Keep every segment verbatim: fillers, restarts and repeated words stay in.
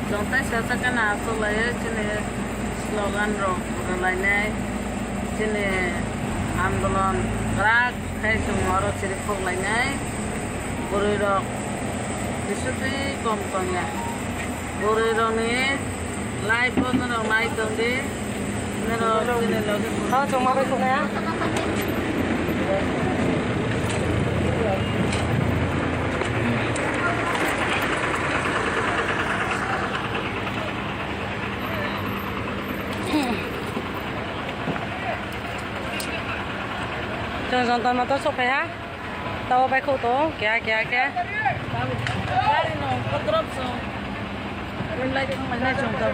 Chwng tai sajak khe na achuk lai chini slogan rok rwlainai, chini andolon kwrak khe chwng oro chiri khok lainai. Bwrwi rok bisingtwi kom tongya. Bwrwi rokni life o norok nai tongdi. Norok chini logi. Ha, chwng ma bai khoknai ha. Chwng Jantar Mantar sok phai ha. Tao bai khok to, kya, kya, kya. Gari no, kotorop so. Ring light thang lainai chwng to.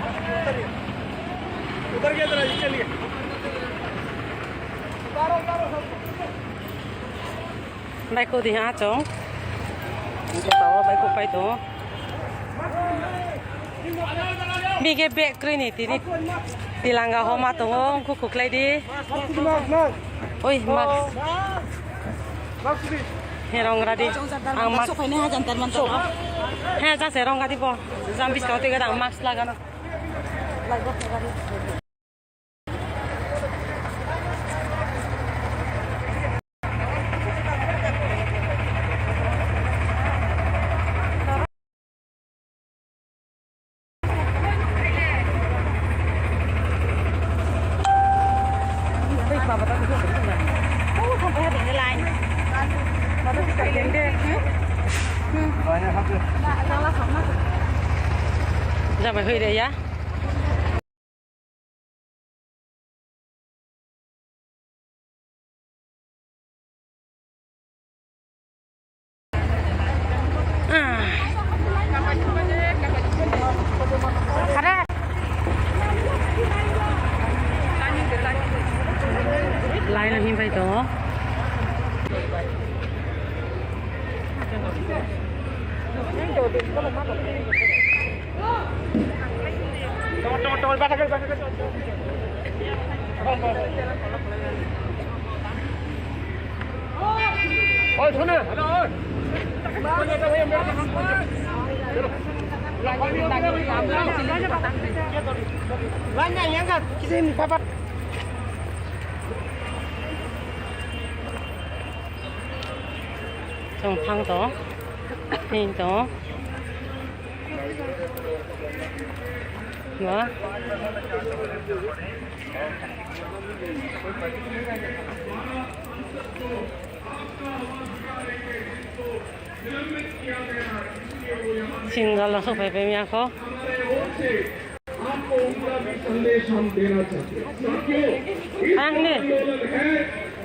Bai khok di ha chwng. Tao bai khok pai to. Bige bag kwrwi ni tini tilanga homa tongo, wngkha khuklai di. Oi, mask. He, rong radi. Ang mask. He, jase rong radi bo. Jam biskang twi gada ang mask lagano. Jabai hoi re ya. Laino himpai tongo. Chwng thang tongo, thwng tongo. Ba. Singal no sok phai phai miyakho. Ang ni.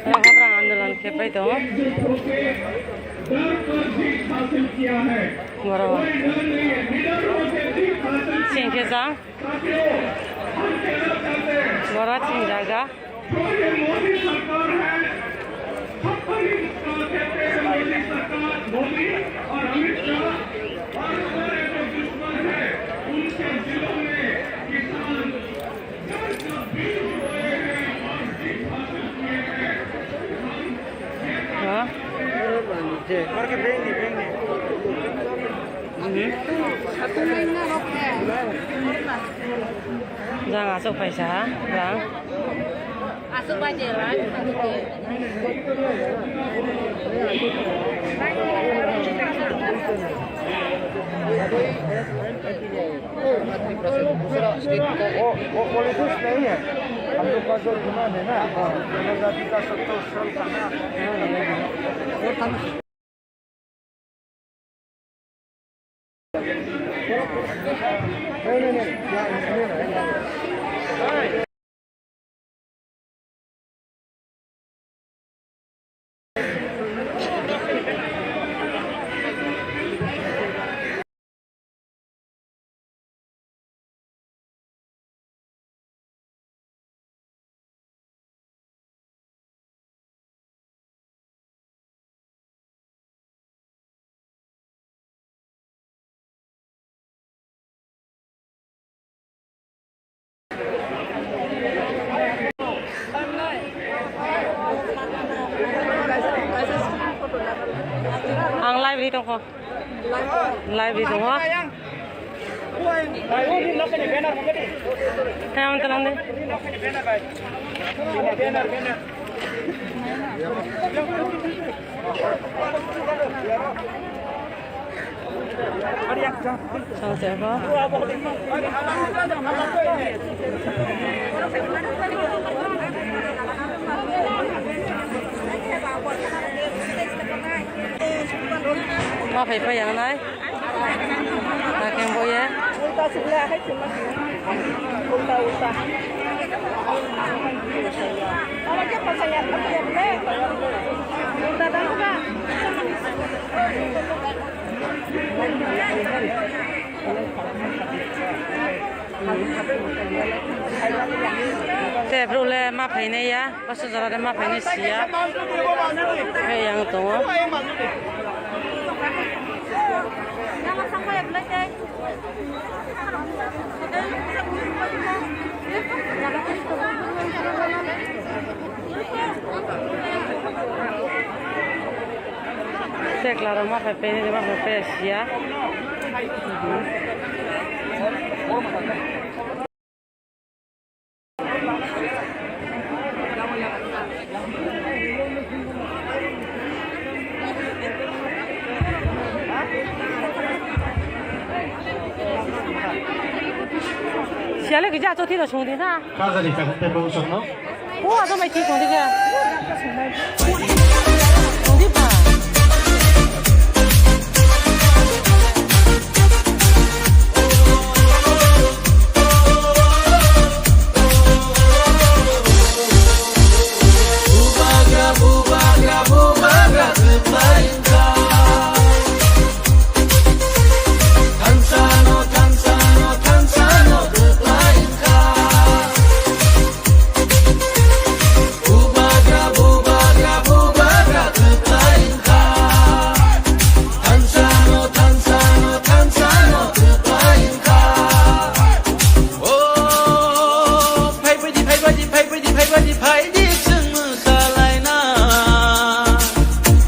Habrang andolon khe pai tongo. Borok. Singkhe jang. Borok sing jaga. Ha? Jang aswk phaisa ha, jang. Aswk bai je lai. वो, वो, वो लेटेस्ट नहीं है, हम लोग पास जो जुना है ना, जनजाति का सत्तर साल का ना। Ang live ri tongkho. Live ri tongo. Tayang talang de. Sangse bo. Ma phai phai yang nai. Hakhe boya. Ulta sibla hai chuma. Ulta, ulta. Ulta dang ba. Te bro le ma phainai ya. Paso jora de ma phaini siya. He yang tongo. Tekla rok ma phai phaini ma phai siya. Siale kija ato thiro sungdi na. Kajani chakte bo songno. O ato mai thik sungdi ga. Sungdi ba. O, phaibaidi, phaibaidi, phaibaidi, phaibaidi, chwng mwsalaina.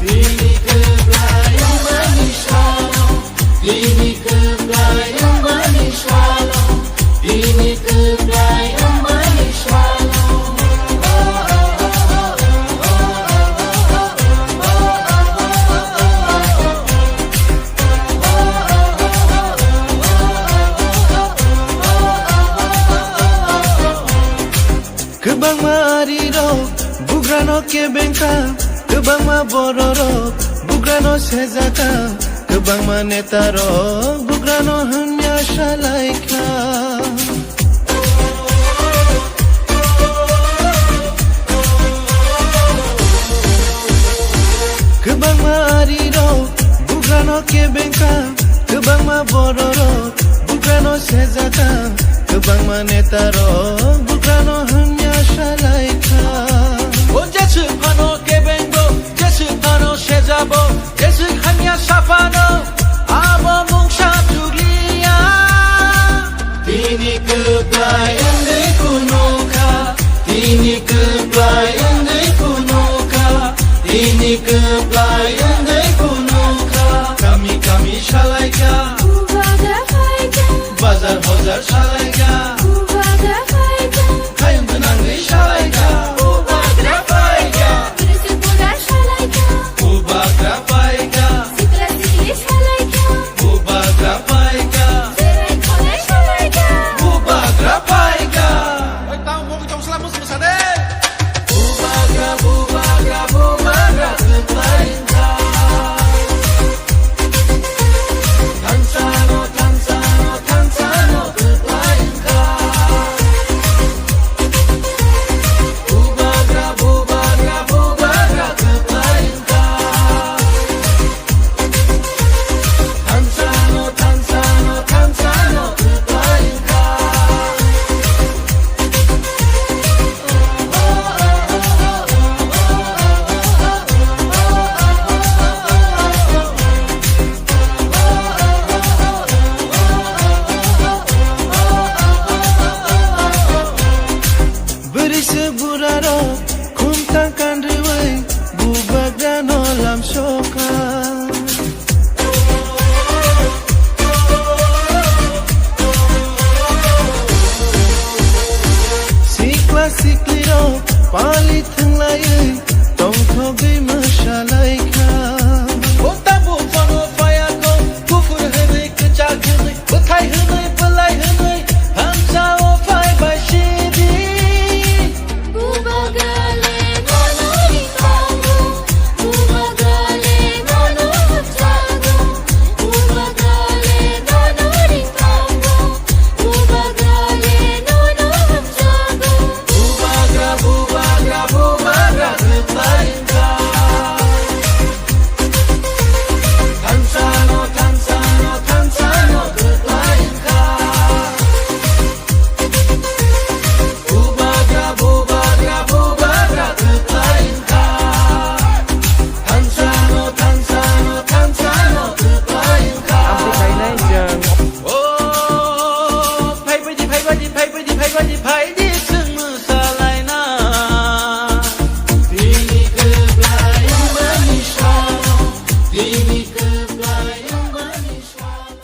Bini kwplai wngmani salo, bini kwplai wngmani salo, bini kwplai wngmani salo. Kwbangma arirok bugrano kebengkha, kwbangma bororok bugrano sejaka, kwbangma netarok bugrano hwnmya salaikha. Kwbangma arirok bugrano kebengkha, kwbangma bororok bugrano sejaka, kwbangma netarok bugrano hwnmya salaikha. O jeswk phano kebengbo, jeswk phano sejabo, jeswk hamya saphano, abo mungsa chukliya. Bini kwplai wngwi phunukha, bini kwplai wngwi phunukha, bini kwplai wngwi phunukha. Kami kami salaikha, Bubagra phaikha, bazar hozar salaikha, Bubagra phaikha, khayung gwnangwi salaikha, Bubagra phaikha, Tripura salaikha, Bubagra phaikha, Sikla sikli salaikha, Bubagra phaikha, Jirai khonai salaikha, Bubagra phaikha. Oi, tamo mungwi tong sala musu musa de. Bubagra, bubagra, bubagra, kwplai wngkha. Thansano, thansano, thansano, kwplai wngkha. Pali thwnglaiwi tongthogwi mwsalaikha. O tabuk bono phayakho, buphur hwnwi kwchak hwnwi, bwthai hwnwi bwlai hwnwi, hamsa o phai bai sidi. Bubagrale bono ringkhamu, bubagrale bono hamjago, bubagrale bono ringkhamu, bubagrale bono hamjago. Bubagra, bubagra, bubagra, kwplai wngkha. Thansano, thansano, thansano, kwplai wngkha. Bubagra, bubagra, bubagra, kwplai wngkha. Thansano, thansano, thansano, kwplai wngkha. Amtwi khainai chwng. O, phaibaidi, phaibaidi, phaibaidi, phaibaidi, phaidi chwng mwsalaina. Tini kwplai wngmani salo, tini kwplai wngmani salo.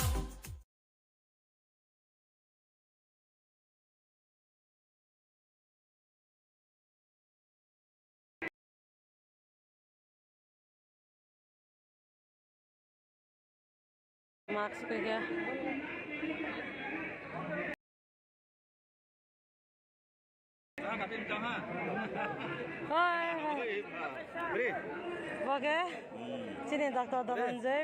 Mask kaya. Hoi, hoi. Boge, chini doctor Dhananjay.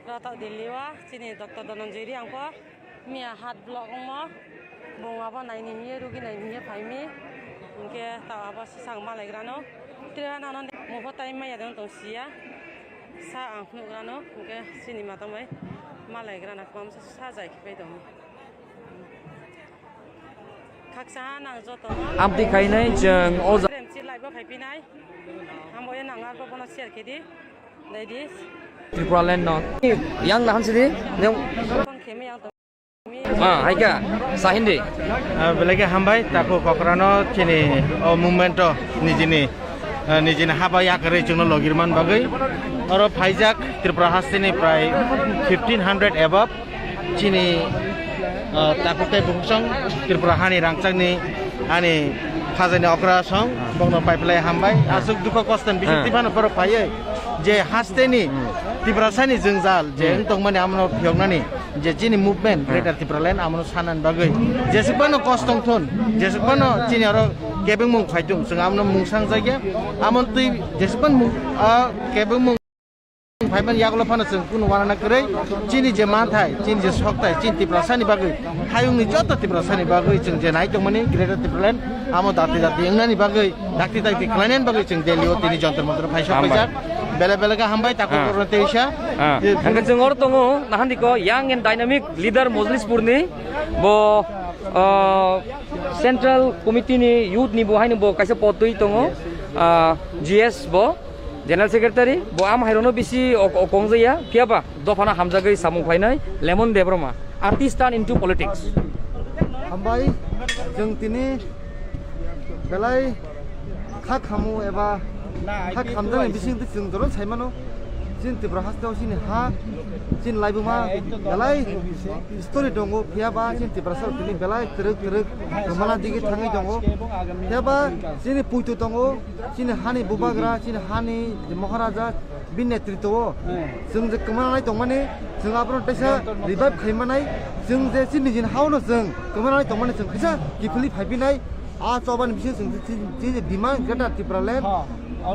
Rotok Delhi wa, chini doctor Dhananjay ri angko. Miya hat block wngmo, bung abo naini hiye, rugi naini hiye phaimi. Hinkhe ta abo sisang malaigrano. Tira nano mupho tai maya dong tong siya. Sa ang phunukgrano, hinkhe sini matang bai malaigrana kwbangma sa jai khipai tongo. Khaksa nang joto. Amtwi khainai chwng o ja- Remchi live o phaipinai. Hambo ye nang arbo bono share khedi. Ladies. Tripura land no. Yang nahan sidi. Yang. Phone khemi yang to. Ah, hai kha, sa hindi. Ah, belai khe hambai, takhuk okrano chini o movement o nijini, ah, nijini haba yakarwi chwngno logirman bagwi. Oro phaijak Tripura hasteni prai fifteen hundred above chini, ah, takhuk tei bukhukchang Tripura hani rangchakni ani khajani okra song bokno paiphlai hambai. Aswk dukho kostoni bising twiphano borok phaiwi je hasteni Tiprasani jwngjal je wng tongmani amno phiyoknani je chini movement Greater Tipraland amno sanani bagwi jeswk phano kosto wngthun, jeswk phano chini oro kebengmung phaithung, chwng amno mung sangjakya. Amoni twi jeswk phano mung, ah, kebengmung phaimani yagulo phano chwng kunu uanana kwrwi chini je manthai, chini je sokthai, chini Tiprasani bagwi, hayungni joto Tiprasani bagwi chwng je nai tongmani Greater Tipraland amo dakti dakti wngnani bagwi, dakti dakti khlainani bagwi chwng Delhi o tini Jantar Mantar o phaisok paijak. Belai belai khe hambai, takhuk okrano teisa. Ah. Hwnkhe chwng oro tongo, nahandiko Young and Dynamic Leader Mojlispur ni, bo, ah, Central Committee ni youth ni bo haino bo kaisa pod twi tongo, ah, G S bo, General Secretary, bo am hairokno bisi ok-, ok-, kongjaya, phiyaba dophano hamjagwi samung khlainai Lemon Debbarma, artist turn into politics. Hambai, chwng tini belai kha khamu eba kha khamjakni bisingtwi chwng joto sai mano. Chini Tripura hasteo chini ha, chini laibuma belai story tongo, phiyaba chini Tiprasa tini belai twrwk twrwk kwmana digi thangwi tongo. Phiyaba chini puitu tongo, chini hani bubagra, chini hani Maharaja, bini netritwo o chwng je kwmana nai tongmani, chwng abono teisa revive khai manai, chwng je chini nijini hao no chwng kwmana nai tongmani chwng kisa kiphilwi phaipinai. A chobani bising chwng chini, chini demand Greater Tipraland,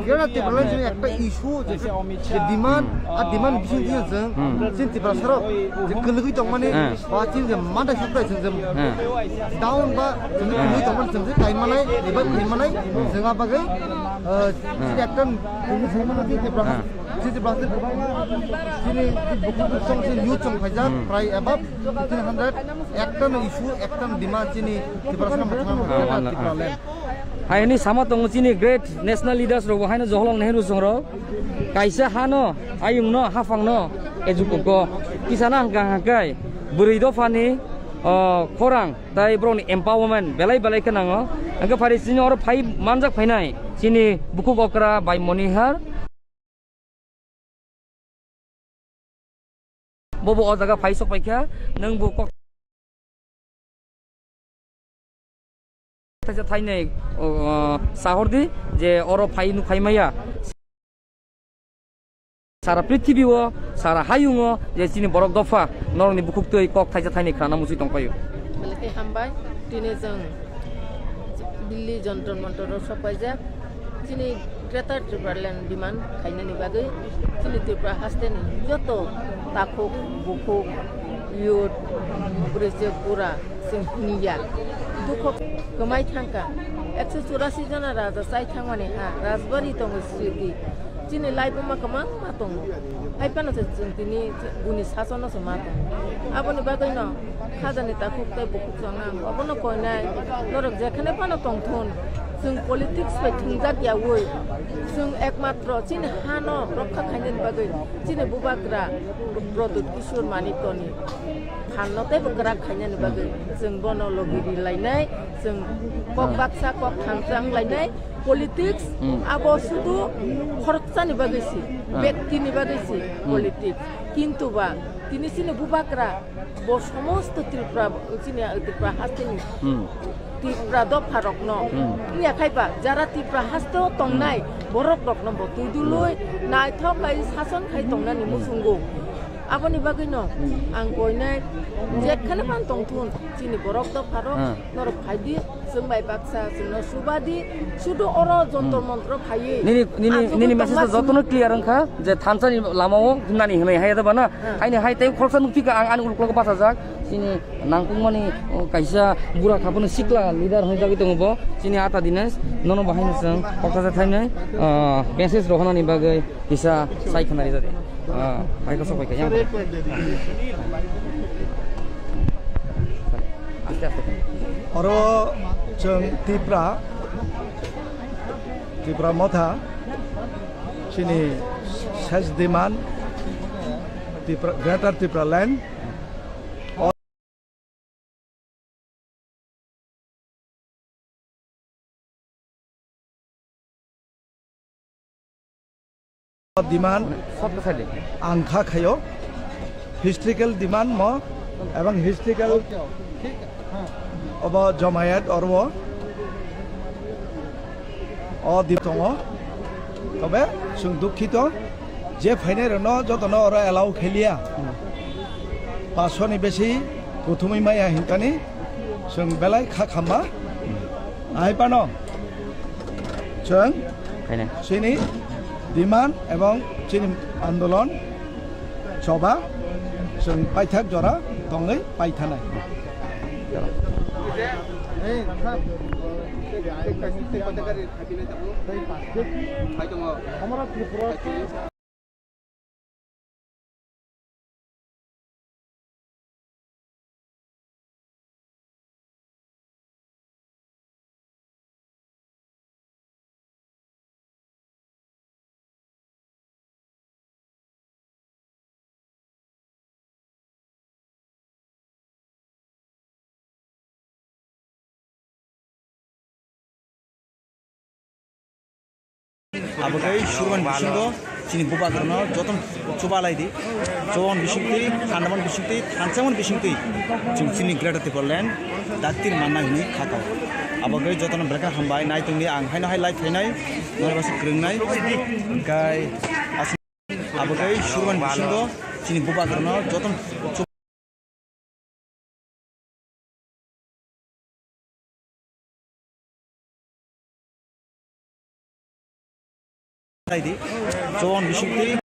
Greater Tipraland chini ekta issue je, je demand, a demand bising chini chwng chini Tiprasa rok je kwlwgwi tongmani, ba chini je manta suktai chwng je down ba chwng je kwlwgwi tongmani chwng je kai manai, revive khai manai, chwng a bagwi, ah, chini ekta chini Tiprasa, chini Tiprasa kwbangma chini bukhuk bukhuk chini youth chong phaijak prai above fifteen hundred, ekta no issue, ekta no demand chini Tiprasa no mwthangna Tipraland. Hai hwnwi sama tongo chini great national leaders rok bo haino Jawaharlal Nehru song rok kaisa hano, ayung no, haphang no ejukugo kisa na hwnkha hwnkhe bwrwi dophani, o, khorang tai borokni empowerment belai belai khe nango. Hwnkhe phari chini oro phai manjak phainai chini bukhuk okra bai Monihar. Bobo o jaga phai sok paikha, nwng bo kok Thaisa thainai, o, o, sahordi je oro phai nuk phai maya. Sara prithibi o, sara hayung o je chini borok dopha norokni bukhuk twi kok thaisa thainai khna muchwi tongpaio. Belai khe hambai, tini chwng Delhi Jantar Mantar o sokpaijak. Chini Greater Tipraland demand khainani bagwi chini Tripura hasteni joto takhuk, bukhuk, youth, bwrwichwk, bura, chwng hwnliya. Dukho kwmai thangkha. Ekso churasi jona raja chai thangmani ha, rajbari tongo sriti. Chini life-o ma kwbangma tongo. Hai phano se chwng tini buni sasono se ma tongo. Aboni bagwino khajani takhuk tei bukhuk chwng ang obono koinai. Norok jekhane phano tongthun. Chwng politics bai thwngjak yaui. Chwng ekmatro chini hano rokha khainani bagwi chini bubagra Pradyut Kishore Manikyani phanno teibo kwrak khainani bagwi chwng bono logi rilainai, chwng kok baksa kok thangchang lainai. Politics abo sudu khoroksani bagwi si, bektini bagwi si politics. Kintu ba tini chini bubagra bo somosto Tripura, chini Tripura hasteni Tripura dopharokno wngya khai ba jara Tripura hasteo tongnai borokrokno bo twi dului naithok khai sason khai tongnani muchungo. Aboni bagwino ang koinai jekhane phan tongthun chini borok dopharok norok phaidi chwng bai baksa chwngno subadi sudu oro jontor montro phaiwi Nini, nini, ang nini message tongma jotono clear wngkha je thansani lamao nani hwnwi hai da bana. Haini hai tei khoroksa nukphika ang ani uluklogo bachajak. Chini nangkukmani, o, kaisa bura kha phano sikla leader hwnwi jagwi tongo bo. Chini ata Dinesh, nono bo haino chwng kokthajak thainai, ah, message rohornani bagwi kisa sai khna rijadi. Ah, hai kosok bai kha yang. Aste aste. Oro chwng Tipra, Tipra Motha, chini ses demand, Tipra, Greater Tipraland, demand ang kha khayo, historical demand mo, ebong historical obo jomayat orwo. O di tongo. Tobe chwng dukhito je phainai rokno jotono oro allow kheliya. Paso ni besi kuthumwi maya hinkani chwng belai kha khamba. Ahai phano chwng Khainai. chini demand ebong chini andolon choba chwng paithak jora tongwi paithanai. Abo khe surmani bisingo chini bubagrano jotono chuba lai di. Chuban bisingtwi, khandaman bisingtwi, thansamani bisingtwi chwng chini Greater Tipraland daktir manna hwnwi kha kao. Abo khe jotono belai khe hambai nai tongdi, ang haino hai live phainai, norok basi kwrwngnai. Hwnkhe aswk abo khe surmani bisingo chini bubagrano jotono Taidi, chon bisingtwi.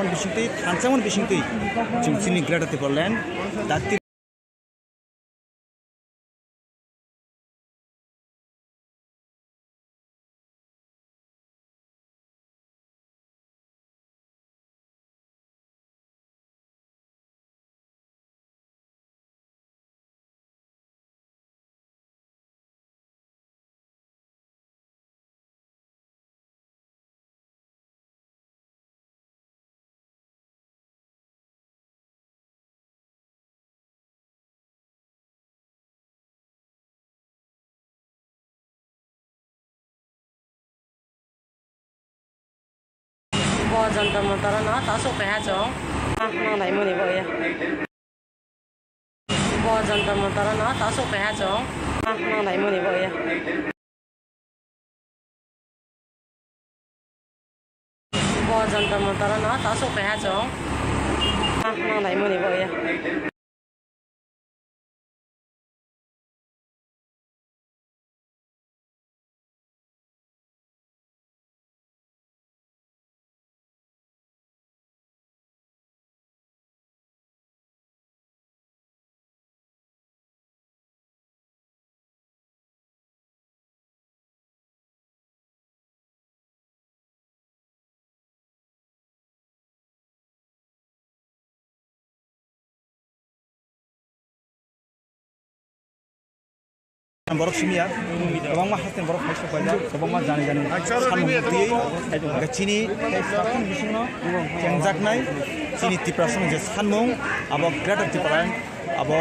Bisingtwi, thansa mani bisingtwi, chwng chini Greater Tipraland, dakti. Bo Jantar Mantar no ta sok kaiha chwng. Ah, nang nai mani bo ya. Bo Jantar Mantar no ta sok kaiha chwng. Ah, nang nai mani bo ya. Bo Jantar Mantar no ta sok kaiha chwng. Ah, nang nai mani bo ya. Borok simi ya, kwbangma haste borok hai sok paijak, kwbangma jani jani samung twiwi, hwnkhe chini tei sakni bisingno chengjaknai chini Tiprasani je sanmung, abo Greater Tipraland, abo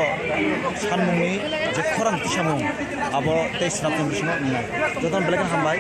sanmungni je khorang tisamung, abo tei swnamsong bisingno wngnai. Jotono belai kheno hambai.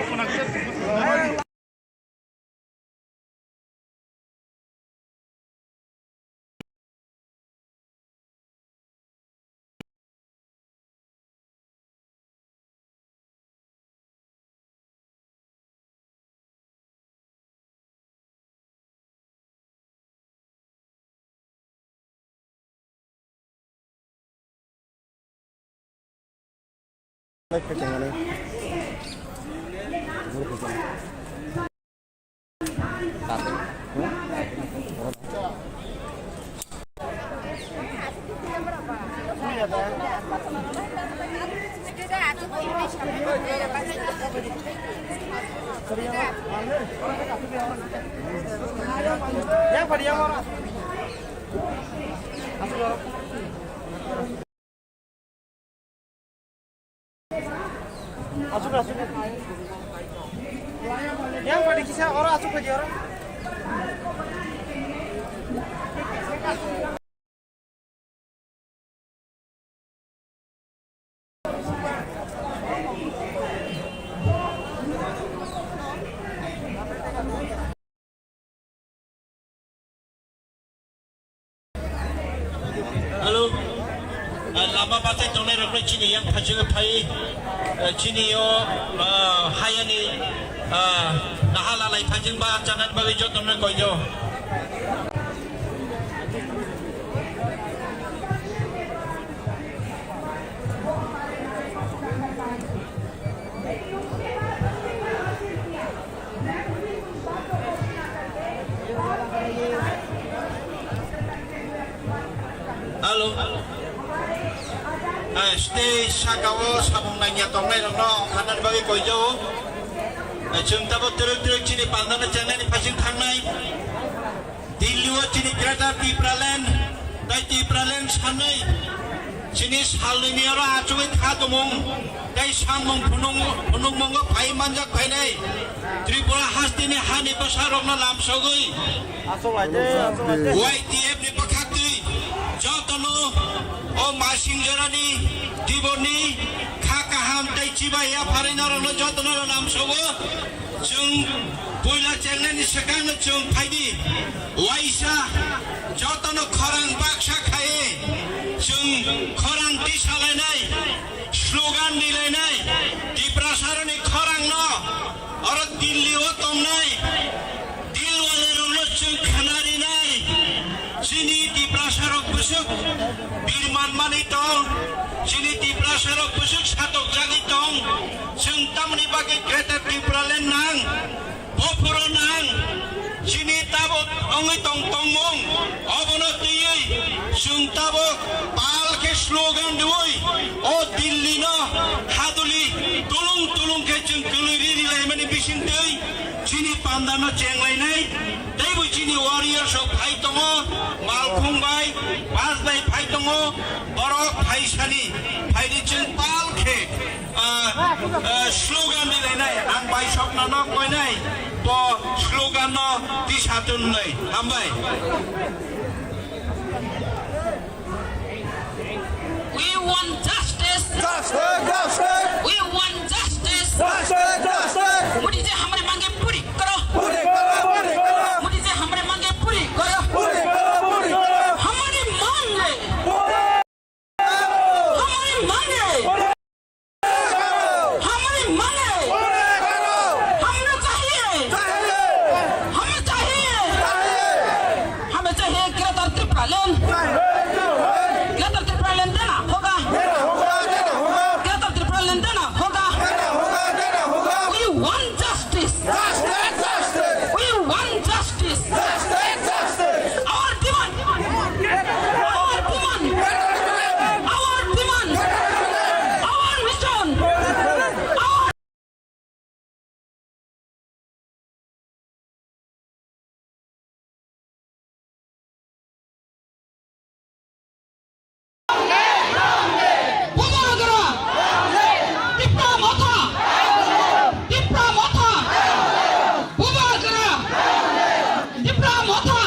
Asuk, asuk. Yang pada kisah orang asuk aja orang. Hello. Ah, lama bachai tongnai rokno chini yang phajwk phai, eh, chini o, ah, hayani, ah, naha lalai phajwk ba chanani bagwi jotono koijo. Hello. Ah, stage saka o samung nangya tongnai rokno khanani bagwi koijo. Ah, chwng tabuk twrwk twrwk chini pandano chengnani phasing thangnai. Delhi o chini Greater Tipraland, tei Tipraland sanwi chini salnwini oro achugwi kha tongmung tei samung phunuk-, phunukmungo phai manjak phainai Tripura hasteni hani bwsarokno lamsogwi Y T F ni bwkhaktwi jotono o masing jorani Tiborni kha kaham tei chibai yapharwi norokno jotono lamsogo. Chwng puila chengnani swkangno chwng phaidi, waisa jotono khorang baksa khaiwi chwng khorang tisalainai, slogan rilainai, Tiprasaroni khorangno oro Delhi o tongnai dilwale rokno chwng khna rinai. Chini Tiprasa rok bwswk bir manmani tong, chini Tiprasa rok bwswk satokjagwi tong, chwng tamni bagwi Greater Tipraland nang, bophuro nang, chini tabuk Wngwi tong tongmung, obono twiwi chwng tabuk pal khe slogan rwui o Delhi no haduli tulung tulung khe chwng kwlwi ri ri laimani bisingtwi chini panda no chenglainai. Teibo chini warriors rok phai tongo, Malkhung bai, Bas bai phai tongo, borok phaisani, phaidi chwng pal khe, ah, ah, slogan rilainai, ang bai sokna no koinai, bo slogan no tisa tunlai. Hambai. We want justice. Justice, justice. We want justice. Justice, justice. Modi जी हमारी मांगे पूरी करो। पूरी करो, पूरी करो। मोदी जी हमारी मांगे पूरी करो। पूरी करो, पूरी करो। हमारी मांगे। पूरी करो। हमारी मांगे। पूरी करो। हमारी मांगे। पूरी करो। हमें चाहिए। चाहिए। हमें चाहिए। चाहिए। हमें चाहिए ग्रेटर त्रिपुरालैंड। Greater Tipraland देना होगा। Greater Tipraland देना होगा। We want justice. We want justice. Our demand. Our demand. Our demand. Our mission. Our Bubagra! Tipra Motha! Tipra Motha! Bubagra! Tipra Motha!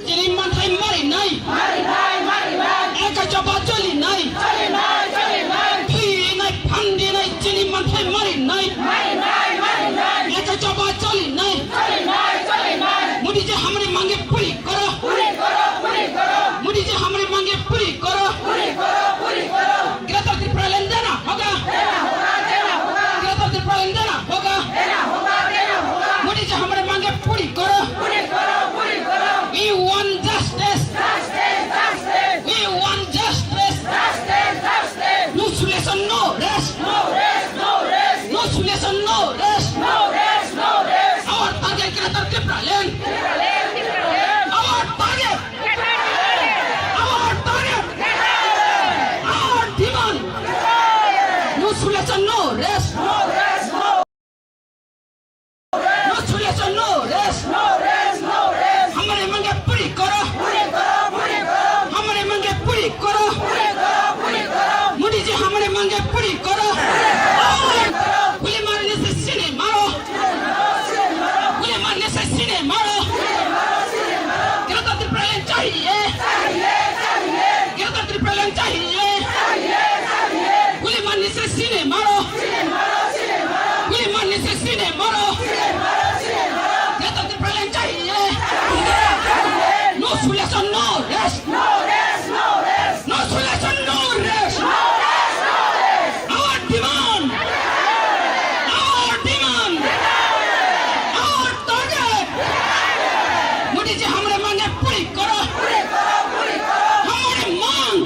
Chini manthai marinai. Marinai, marinai. Eka choba cholinai. Cholinai, cholinai. Phinai, phandinai, chini manthai marinai. Marinai, marinai. Eka choba cholinai. Cholinai, cholinai. Modi जी हमारी मांगे पूरी करो। पूरी करो, पूरी करो। मोदी जी हमारी मांगे पूरी करो। पूरी करो, पूरी करो। Greater Tipraland देना होगा। देना होगा, देना होगा। Greater Tipraland देना होगा। देना होगा, देना होगा। मोदी जी हमारी मांगे पूरी करो। पूरी करो, पूरी करो। We want justice. Justice, justice. We want justice. Justice, justice. No solution, no rest. No rest, no rest. No solution, no rest. No rest, no rest. Our target Greater Tipraland. Tipraland, Tipraland. Our target. Our target. Our demand. No solution, no rest. No rest, no No solution, no rest. No rest, no rest. हमारे मांगे पूरी करो। पूरी करो, पूरी करो। हमारे मांगे पूरी करो। पूरी करो, पूरी करो। मोदी जी हमारे मांगे पूरी करो। पूरी करो। गोली मारने से सीने मारो। गोली मारने से सीने मारो। Greater Tipraland चाहिए। चाहिए, चाहिए। Greater Tipraland चाहिए। चाहिए, चाहिए। गोली मारने से सीने मारो। सीने मारो, सीने मारो। गोली मारने से सीने मारो। सीने मारो, सीने मारो। Greater Tipraland चाहिए। चाहिए, चाहिए। No solution, no rest. No rest, no rest. No solution, no rest. No rest, no rest. Our demand. Our demand. Our target. Modi जी हमारे मांगे पूरी करो। पूरी करो, पूरी करो। हमारी मांग।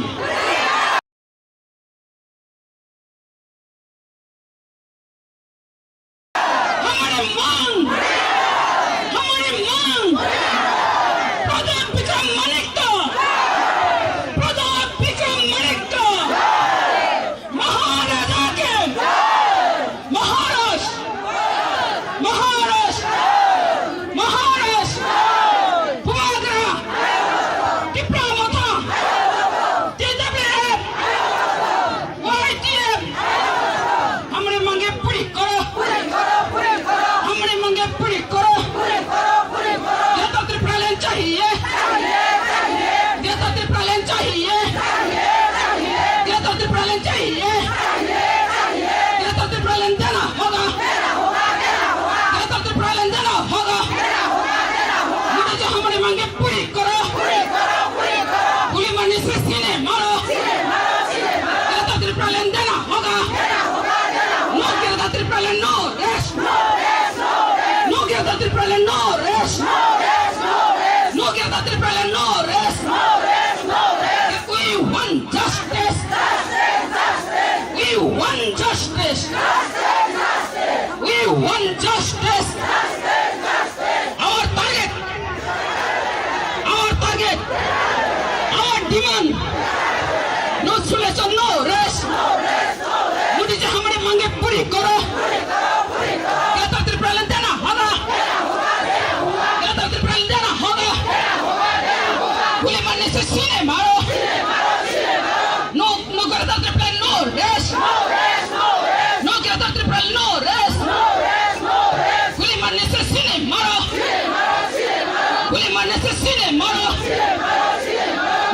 हमारी मांग, हमारी मांग। प्रदीप विक्रम मानिक को, प्रदीप विक्रम मानिक को, महाराजा के, महाराज, महाराज, महाराज, बुबाग्रा, तिप्रा मोथा, टीडब्ल्यूएफ, वाईटीएफ, हमरे मांगे पूरी करो। पूरी करो, पूरी करो। हमरे मांगे पूरी करो। पूरी करो, पूरी करो। Greater Tipraland चाहिए। चाहिए, चाहिए। Greater Tipraland चाहिए। चाहिए, चाहिए। Greater Tipraland चाहिए। चाहिए, चाहिए। Greater Tipraland देना होगा। देना होगा, देना होगा। Greater Tipraland देना होगा। देना होगा, देना होगा। मोदी जी हमरे मांगे पूरी करो। पूरी करो, पूरी करो। गोली मारने से सीने मारो। सीने मारो, सीने मारो। Greater Tipraland देना होगा। देना होगा, देना होगा। No Greater Tipraland, no rest. No rest, no rest. No Greater Tipraland, no rest. No rest, no rest. No Greater Tipraland, no rest. No rest, no rest. We want justice. Justice, justice. We want justice. Justice, justice. We want justice. Justice, justice. Our target. Demand. No solution, no rest. Modi ji hamare mange puri karo. Greater Tipraland dena hoga. Greater Tipraland dena hoga. Guli marne se sine maro. No, no Greater Tipraland, no rest. No Greater Tipraland, no rest. Guli marne se sine maro. Guli marne se sine maro.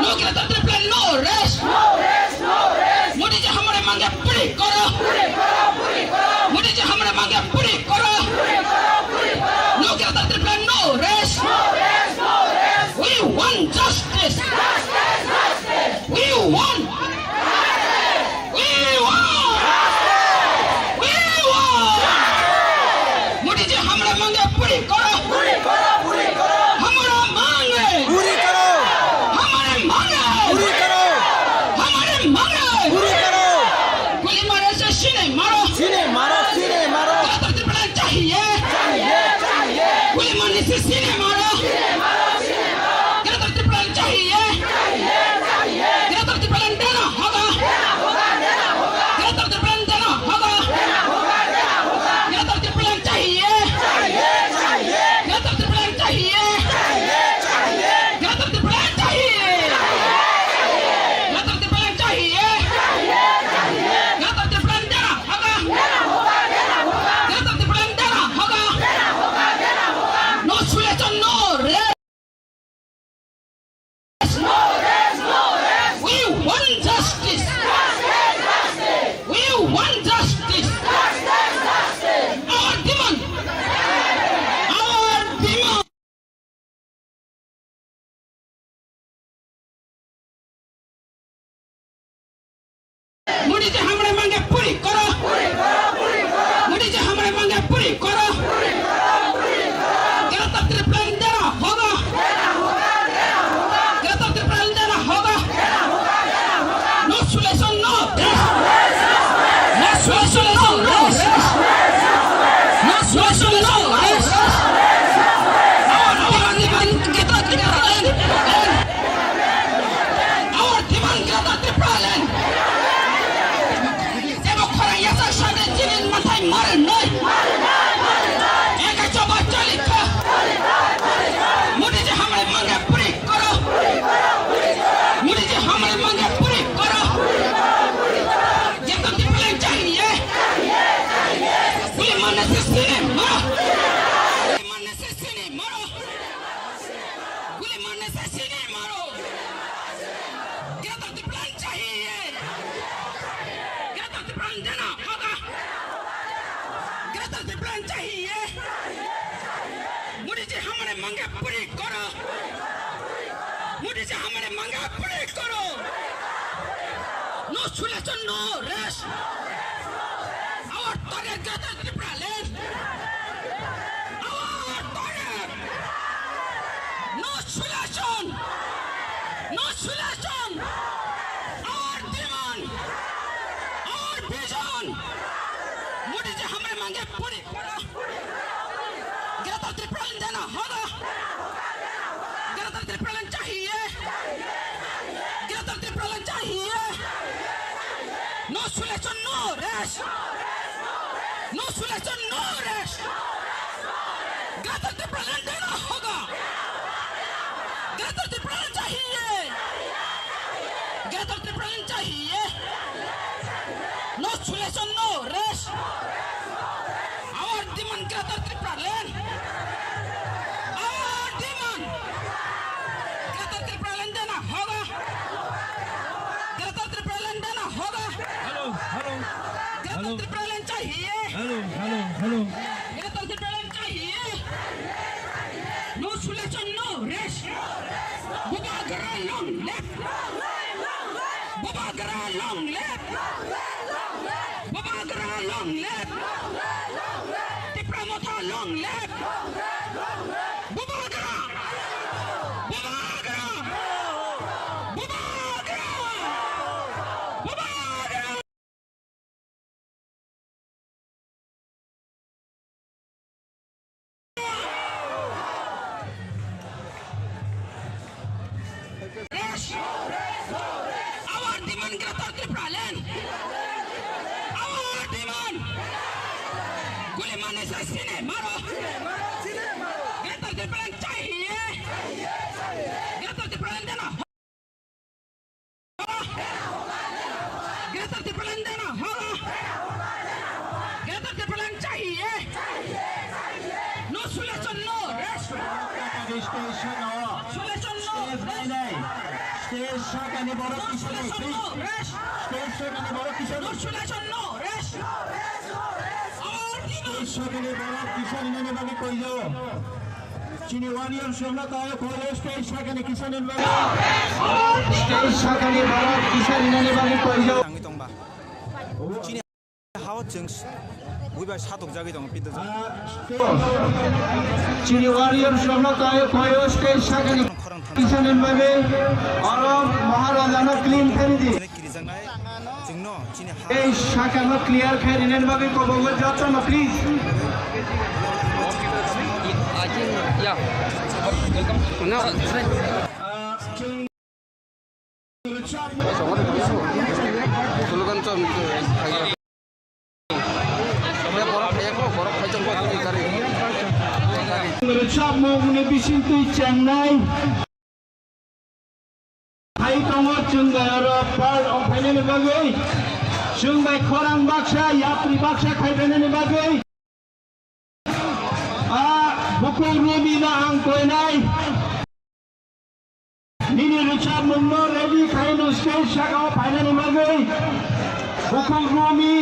No Greater Tipraland, no rest. Modi ji hamare mange puri karo. Modi ji hamare mange puri karo. No Greater Tipraland, no rest. We want justice. We want. We want. We want. Modi ji hamare mange puri karo. Hamare mange. Puri karo. Hamare mange. Puri karo. Hamare mange. Puri karo. Guli maro se sine maro. Sine maro, sine maro. Greater Tipraland chahiye. Chahiye, chahiye. Guli marne se sine maro. Sine maro, sine maro. Greater Tipraland chahiye. Greater Tipraland dena hoga. Greater Tipraland dena hoga. Greater Tipraland chahiye. Greater Tipraland chahiye. Greater Tipraland chahiye. Greater Tipraland chahiye. Greater Tipraland dena hoga. Greater Tipraland dena hoga. No solution, no rest. We want justice. We want justice. Our demand. Our demand. Modi ji hamare mange puri karo. Modi ji hamare mange puri karo. Greater Tipraland dena hoga. Greater Tipraland dena hoga. No solution, no rest. No solution, no rest. No solution, no rest. Our, our, Greater Tipraland. Our demand Greater Tipraland. Ebo khorang yasak sade chini mathai mare noi. Eka choba chali kha. Modi ji hamare mange puri karo. Modi ji hamare mange puri karo. Greater Tipraland chahiye. Guli marne se sine maro. Guli marne se sine maro. Guli marne se sine maro. Greater Tipraland chahiye. Greater Tipraland dena hoga. Greater Tipraland chahiye. Modi ji hamare mange puri karo. Modi ji hamare mange puri karo. No solution, no rest. Our target Greater Tipraland. Our target. No solution. No solution. Our demand. Our vision. Modi ji hamare mange puri karo. Greater Tipraland dena hoga. Greater Tipraland chahiye. Greater Tipraland chahiye. No solution, no rest. No solution, no rest. Greater Tipraland dena hoga. Greater Tipraland chahiye. Greater Tipraland chahiye. No solution, no rest. Our demand Greater Tipraland. Our demand. Greater Tipraland dena hoga. Greater Tipraland dena hoga. Hello, hello. Greater Tipraland chahiye. Hello, hello, hello. Greater Tipraland chahiye. No solution, no rest. Bubagra long live. Bubagra long live. Bubagra long live. Tipra Motha long live. Bubagra. Bubagra. Bubagra. Bubagra. Sine maro. Greater Tipraland chahiye. Greater Tipraland dena. Greater Tipraland dena hola. Greater Tipraland chahiye. No solution, no rest. Solution, no rest. Stage sakani borok no kisani. Solution, no rest. Stage sakani borok kisani. No solution, no rest. Our demand. Stage sakani borok kisani nani bagi koijo. Chini warriors rokno kaya koyo stage sakani kisa nin bagwi. Stage sakani borok kisa rinani bagwi koyo. Tangwi tongba. Chini hao chwng s-, buibai satok jagwi tongo pidol. Chini warriors rokno kaya koyo stage sakani kisa nin bagwi. Oro Maharajano clean khaidi. Chwngno chini ha. Ei sakano clear khai rinani bagwi kobogo jotono please. I think, yeah. No. Slogan chom. Borok khai chom kari. Rwchapmungni bisingtwi chengnai. Hai tongo chwng bai oro part ongphainani bagwi, chwng bai khorang baksa, yapri baksa khaibainani bagwi. A bukhuk Rumi no ang koinai. Nini rwchapmungno ready khaino stage sakao phainani bagwi. Bukhuk Rumi.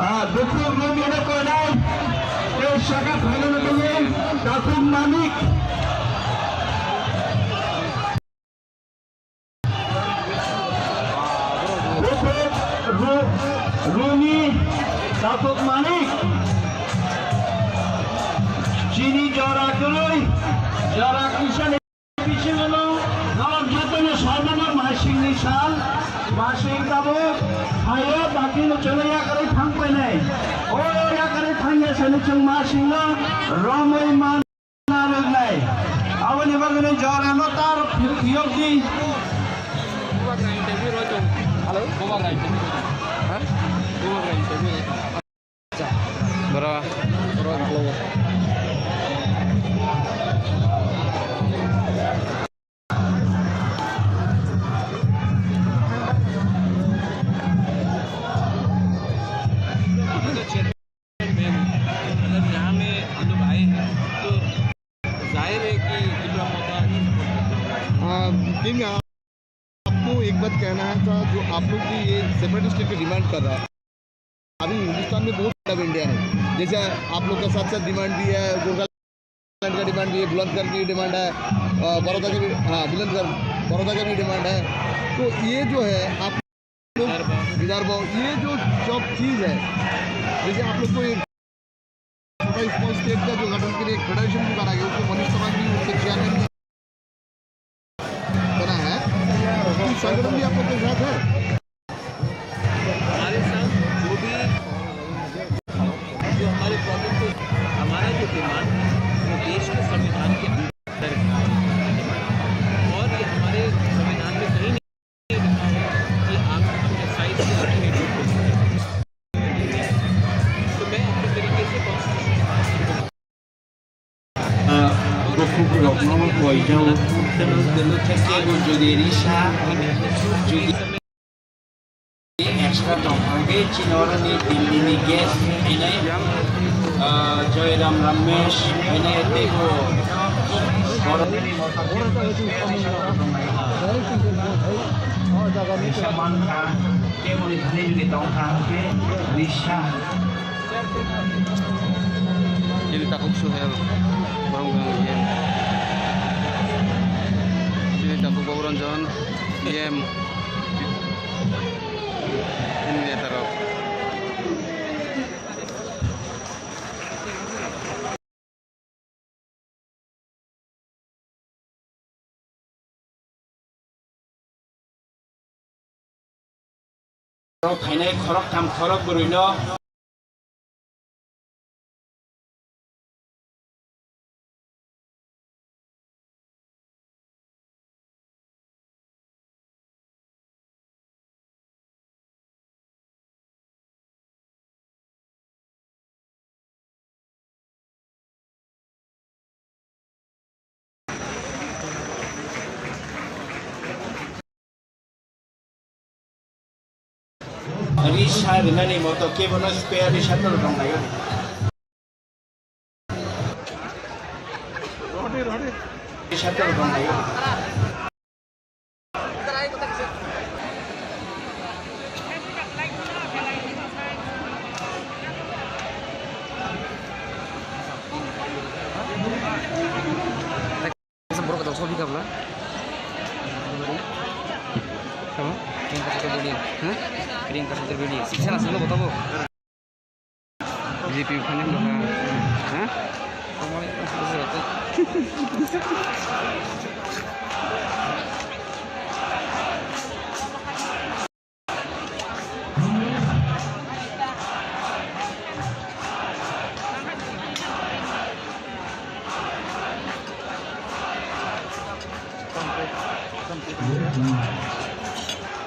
Ah, bukhuk Rumi no koinai. Tei saka phainani bagwi Takhuk Manik. Bukhuk Ru-, Rumi Takhuk Manik. Chini jora kwrwi, jora kisa. Bisingo no norok jotono saimano masingni sal, masing tabuk phaio, bakino chwla yakarwi thang painai. O yakarwi thangya sani chwng masingno romwi man narwknai. Aboni bagwino jorano tar phiyok di. Boro. मतलब यहाँ में हम लोग आए हैं तो जाहिर है कि टिपरा मोर्चा ही सपोर्ट करता है। हाँ, टीम यहाँ आपको एक बात कहना है था, जो आप लोग की ये सेपरेट स्टेट की डिमांड कर रहा है, अभी हिंदुस्तान में बहुत डिमांड है, जैसे आप लोग का साथ साथ डिमांड भी है, गोरखालैंड का डिमांड भी है, बुलंदशहर की डिमांड है, अ, बड़ौदा की भी, हाँ, बुलंदशहर, बड़ौदा का भी डिमांड है। तो ये जो है आप लोग विदर्भ, ये जो सब चीज़ है, जैसे आप लोग को एक छोटा स्मॉल स्टेट का जो गठन के लिए एक फेडरेशन भी बना गया, उसको मनीष तिवारी भी उसके चेयरमैन भी बना है, तो संगठन भी आप लोग के साथ है। हमारे साथ जो भी, जो हमारे प्रॉब्लम को, हमारा जो डिमांड है, वो देश के संविधान के अंदर है। और ये हमारे संविधान में कहीं नहीं लिखा है कि आप एक्सरसाइज के लिए नहीं। तो मैं अपने तरीके से constitution. Bukhuk rokno koijao, tei jodi risa, jodi extra tong hwnkhe chini oroni Delhi ni guest phainai, ah, Joyram Ramesh phainai teibo borok. Risa mankha, tei boni thani jodi tong kha hwnkhe risa. Chini takhuk Suhel, borok wng E M. Chini takhuk Babu Ranjan, E M. Chini neta rok. Phainai khoroktham khorokbrwi no. Risa rinani moto kebono spare risa tolo tonglaio. Risa tolo tonglaio. Borok kata sobi kabla. Sama? Priyanka Chaturvedi. Hah? Priyanka Chaturvedi. Siksa na solo kotabo. B J P khani mo ha. Hah? Kamai.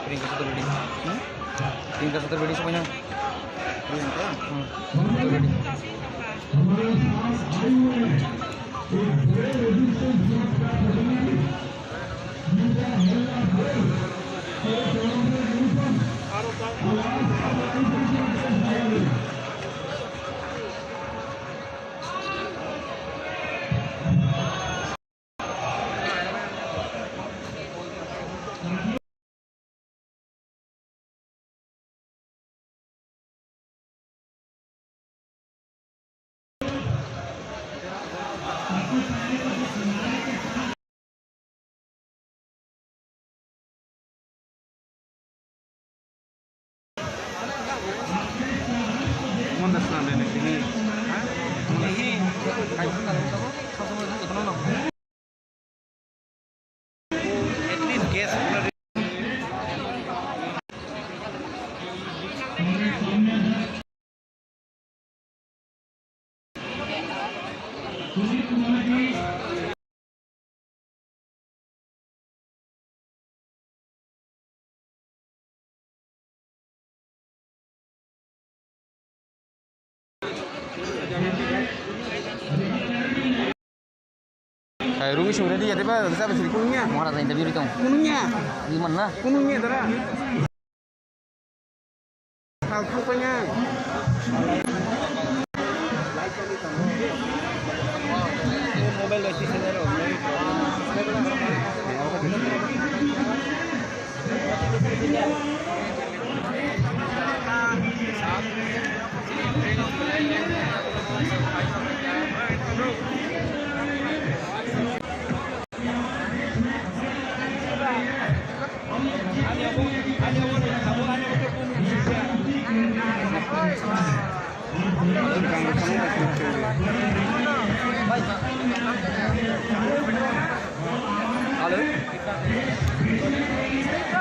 Ringka satu ready. Hmm? Ringka satu ready semuanya. Ringka? Hmm. Satu ready. Hai, Rumi sung ready ya, tiba, tiba sini kununya. Mana ada interview itu? Kununya. Gimana? Kununya, dara. Hal thang painai.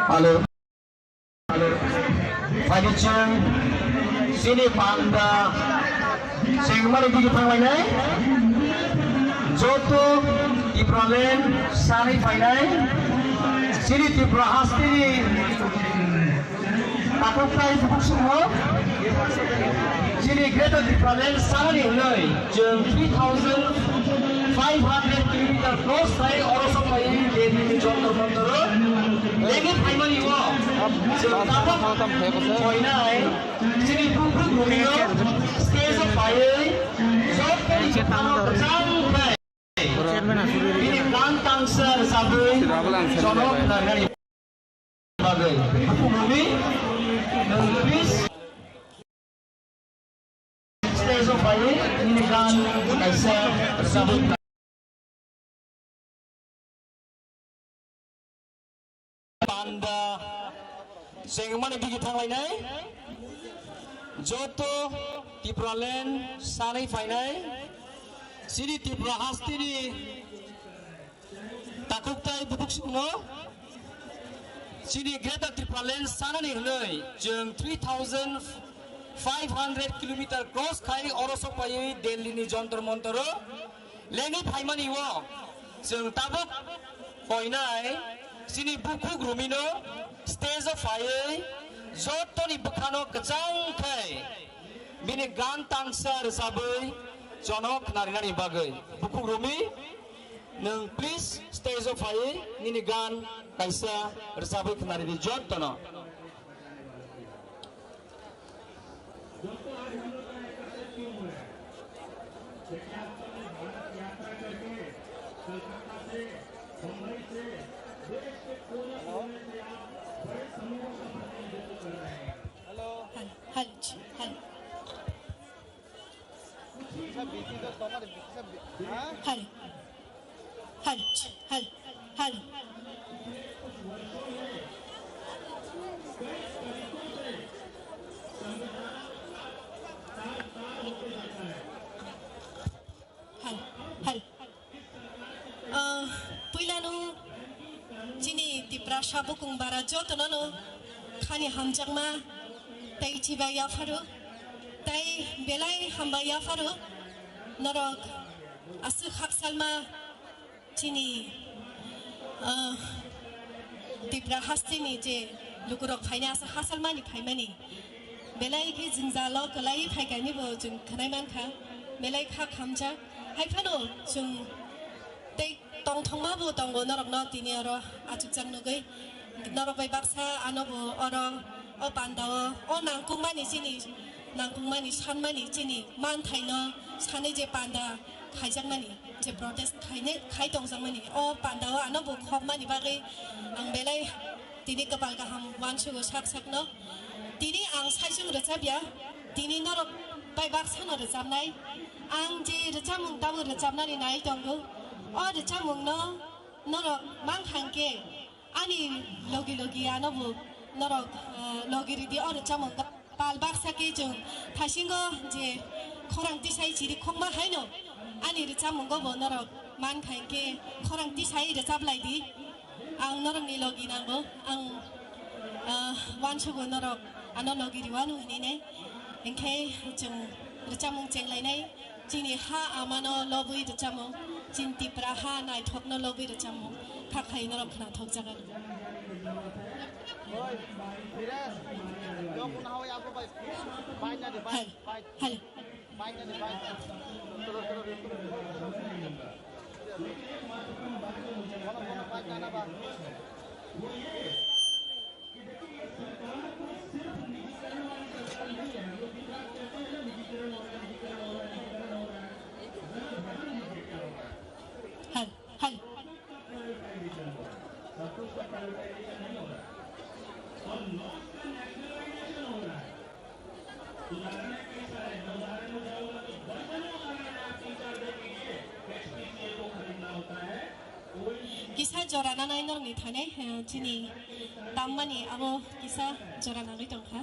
Hello. Phaidi chwng chini panda chwng mani digi thanglainai. Joto Tipraland sanwi phainai. Chini Tripura hasteni takhukthai bukhuk sukno chini Greater Tipraland sanani hwnwi chwng three thousand five hundred kilometer cross khai oro sok phaiwi Delhi ni Jantar Mantar o lengwi phaimani o chwng tabuk koinai chini bukhuk Rumino stage o phaiwi jottoni bukhano kwchang khai bini gan tangsa rwchabwi Jonok Nargani bagwi bukhuk Rumi nwng please stage o phaiwi nini gan kaisa rwchabwi. Panda chengmani digi thanglainai joto Tipraland sanwi phainai chini Tripura hasteni takhukthai bukhuk sukno chini Greater Tipraland sanani hwnwi chwng three thousand five hundred kilometer cross khai oro sok phaiwi Delhi ni Jantar Mantar o lengwi phaimani o chwng tabuk koinai chini bukhuk Rumino stage o phaiwi jottoni bwkhano kwchang khai bini gan tangsa rwchabwi Jonok khnarinani bagwi. Bukhuk Rumi, nwng please stage o phaiwi nini gan kaisa rwchabwi khnaridi jottono. Hello. Hello. Hello. Hello. Hello. Hello. Hello. Hello. Ah, puilano chini Tiprasa bukung bara jotono no khani hamjakma tei chibai yapharo tei belai hambai yapharo norok aswk haksalma chini, ah, Tipra hasteni je lukurok phaina aswk haksalmani phaimani belai khe jwngjalo kwlai phaikani bo chwng khwnai mankha belai kha khamjak. Haiphano chwng tei tongthokma bo tongo norokno tini oro achukjak nugwi. Norok bai baksa ano bo oro o pandao o nangkukmani chini, nangkukmani sanmani chini manthaino sanwi je panda khaijakmani, je protest khaine, khai tongjakmani, o pandao ano bo khopmani bagwi ang belai tini kwpal kaham uansugo sak sakno. Tini ang saichung rwchapya, tini norok bai baksano rwchapnai. Ang je rwchapmung tabuk rwchapnani nai tongo, o rwchapmungno norok mankha hwnkhe ani logi logi ano bo norok, eh, logi ridi o rwchapmungno. Pal baksa khe chwng thaisingo je khorang tisai chiri khokma haino ani rwchapmungo bo norok mankha hwnkhe khorang tisai rwchap laidi. Ang norokni logi nango, ang, ah, uansugo norok ano logi riwano hinwi nai. Hinkhe chwng rwchapmung chenglainai, chini ha amano lobwi rwchapmung, chini Tipra ha naithokno lobwi rwchapmung, kha khai norok khwnathokjago. Oi, Dheeresh, yo muna hoi apo bai, bai na de, bai, Hal, bai. Hal. Hal, hal. Kisa jora nanai norokni thani, eh, chini tammani abo kisa jora nangwi tongkha.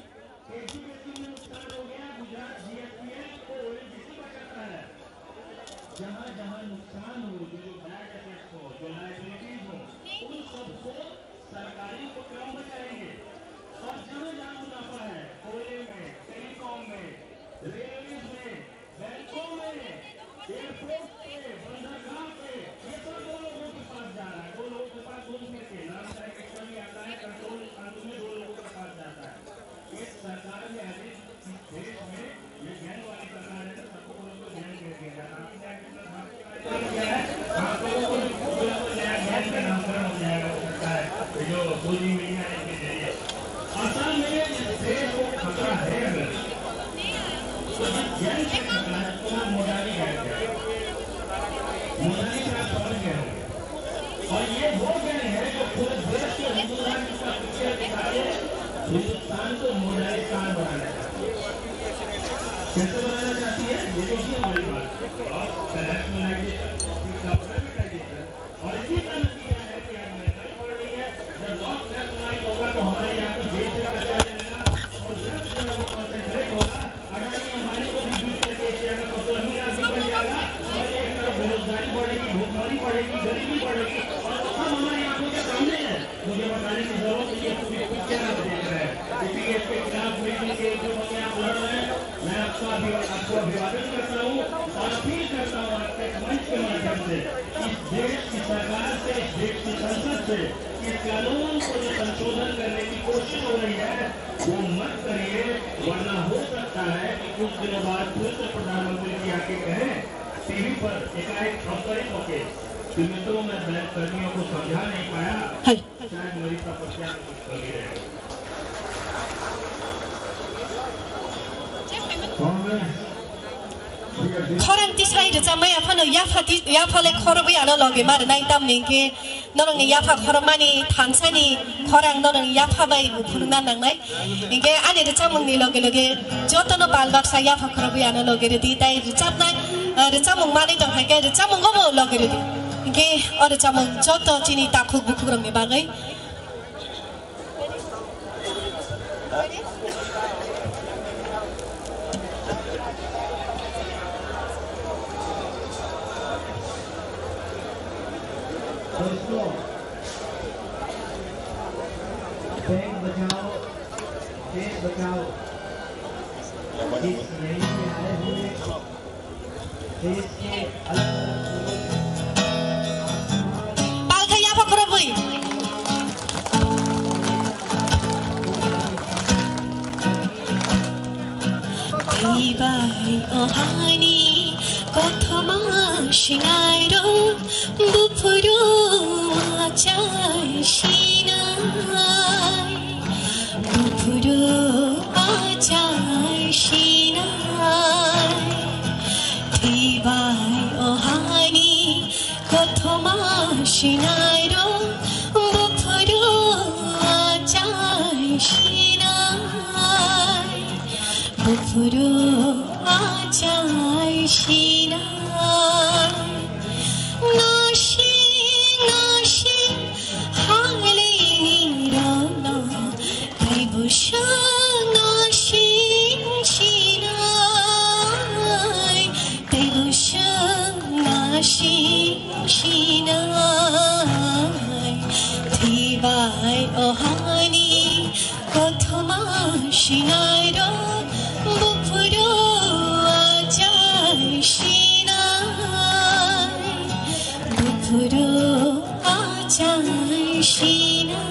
जहाँ जहाँ नुकसान हो, जो जो bad assets हो, जो लायबिलिटीज हो, उन सबको सरकारी उपक्रम में करेंगे। और जहाँ जहाँ मुनाफा है, कोयले में, टेलीकॉम में, रेलवे में, बैंकों में, एयरपोर्ट पे, बंदरगाह पे, ये सब दो लोगों के पास जा रहा है। दो लोगों के पास घूम फिर के, नाम का एक एक्शन भी आता है, कंट्रोल कानून में दो लोगों के पास जाता है। ये सरकार ने आदेश और ये वो गैंग है जो पूरे देश के हिंदुस्तान का पिक्चर दिखा के हिंदुस्तान को मोडालिस्तान बनाना चाहती है। कैसे बनाना चाहती है, ये देखिए हमारी बात। और नेशनलाइजेशन, और इसी का नतीजा है कि आज महंगाई बढ़ रही है। जब लॉस नेशनलाइज होगा तो हमारे यहाँ की जेल से पैसा जाएगा और ड्रग्स पर वो कॉन्सेंट्रेट होगा। अडानी अंबानी को भी बीट करके एशिया का सबसे अमीर आदमी बन जाएगा और एक तरफ बेरोजगारी बढ़ेगी, भुखमरी बढ़ेगी, गरीबी बढ़ेगी और सब हमारी आंखों के सामने है। मुझे बताने की जरूरत नहीं है, पूरी पिक्चर आप देख रहे हैं। ईपीएफ के खिलाफ मीटिंग के जो बंदे आप लड़ रहे हैं, मैं आपका अभिवा-, आपको अभिवादन करता हूँ और अपील करता हूँ आपके मंच के माध्यम से इस देश की सरकार से, इस देश की संसद से इस कानून को जो संशोधन करने की कोशिश हो रही है, वो मत करिए, वरना हो सकता है कि कुछ दिनों बाद फिर से प्रधानमंत्री जी आके कहें टीवी पर एकाएक खबर होके कि मित्रों, मैं बैंक कर्मियों को समझा नहीं पाया, शायद मेरी तपस्या कभी रहेगी। Congress Khorang tisai rwchapmaya phano yapha ti-, yapha le khorobwi ano loge ma rwnai, tamni hwnkhe norokni yapha khorokmani thansani khorang norokni yapha bai bo phunukna nangnai. Hwnkhe ani rwchapmungni loge loge jotono bal baksa yapha khorokwi ano loge rwdi, tai rwchapnai, ah, rwchapmung manwi tongkha khe rwchapmungo bo loge rwdi. Hwnkhe o rwchapmung joto chini takhuk bukhukrokni bagwi. दोस्तों, देश बचाओ, देश बचाओ। इस रैली में आए हुए देश के अलग-अलग Palkha yapha khorobwi. Tei bai o hani kothoma sinairok buphuru achai sinai. Buphuru achai sinai. Tei bai o hani kothoma sinairok buphuru achai sinai. Buphuru achai sinai. Nasing nasing halini rokno tei bwswk nasing sinai, tei bwswk nasing sinai. Tei bai o hani kothoma sinairok buphuru achai sinai, buphuru achai sinai.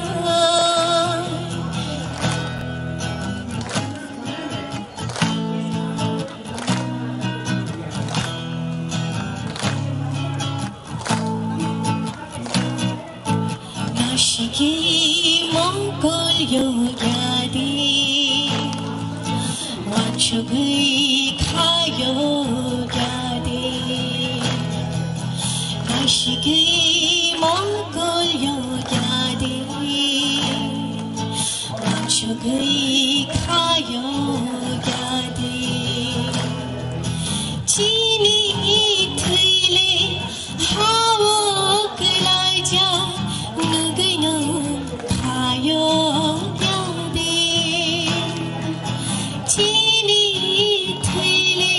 Nasigwi mokol yo yadi, wansugwi khayo yadi. Nasigwi mokol yo yadi, wansugwi khayo yadi. Chini thwile hao kwlaijak nugwino phaio yade. Chini thwile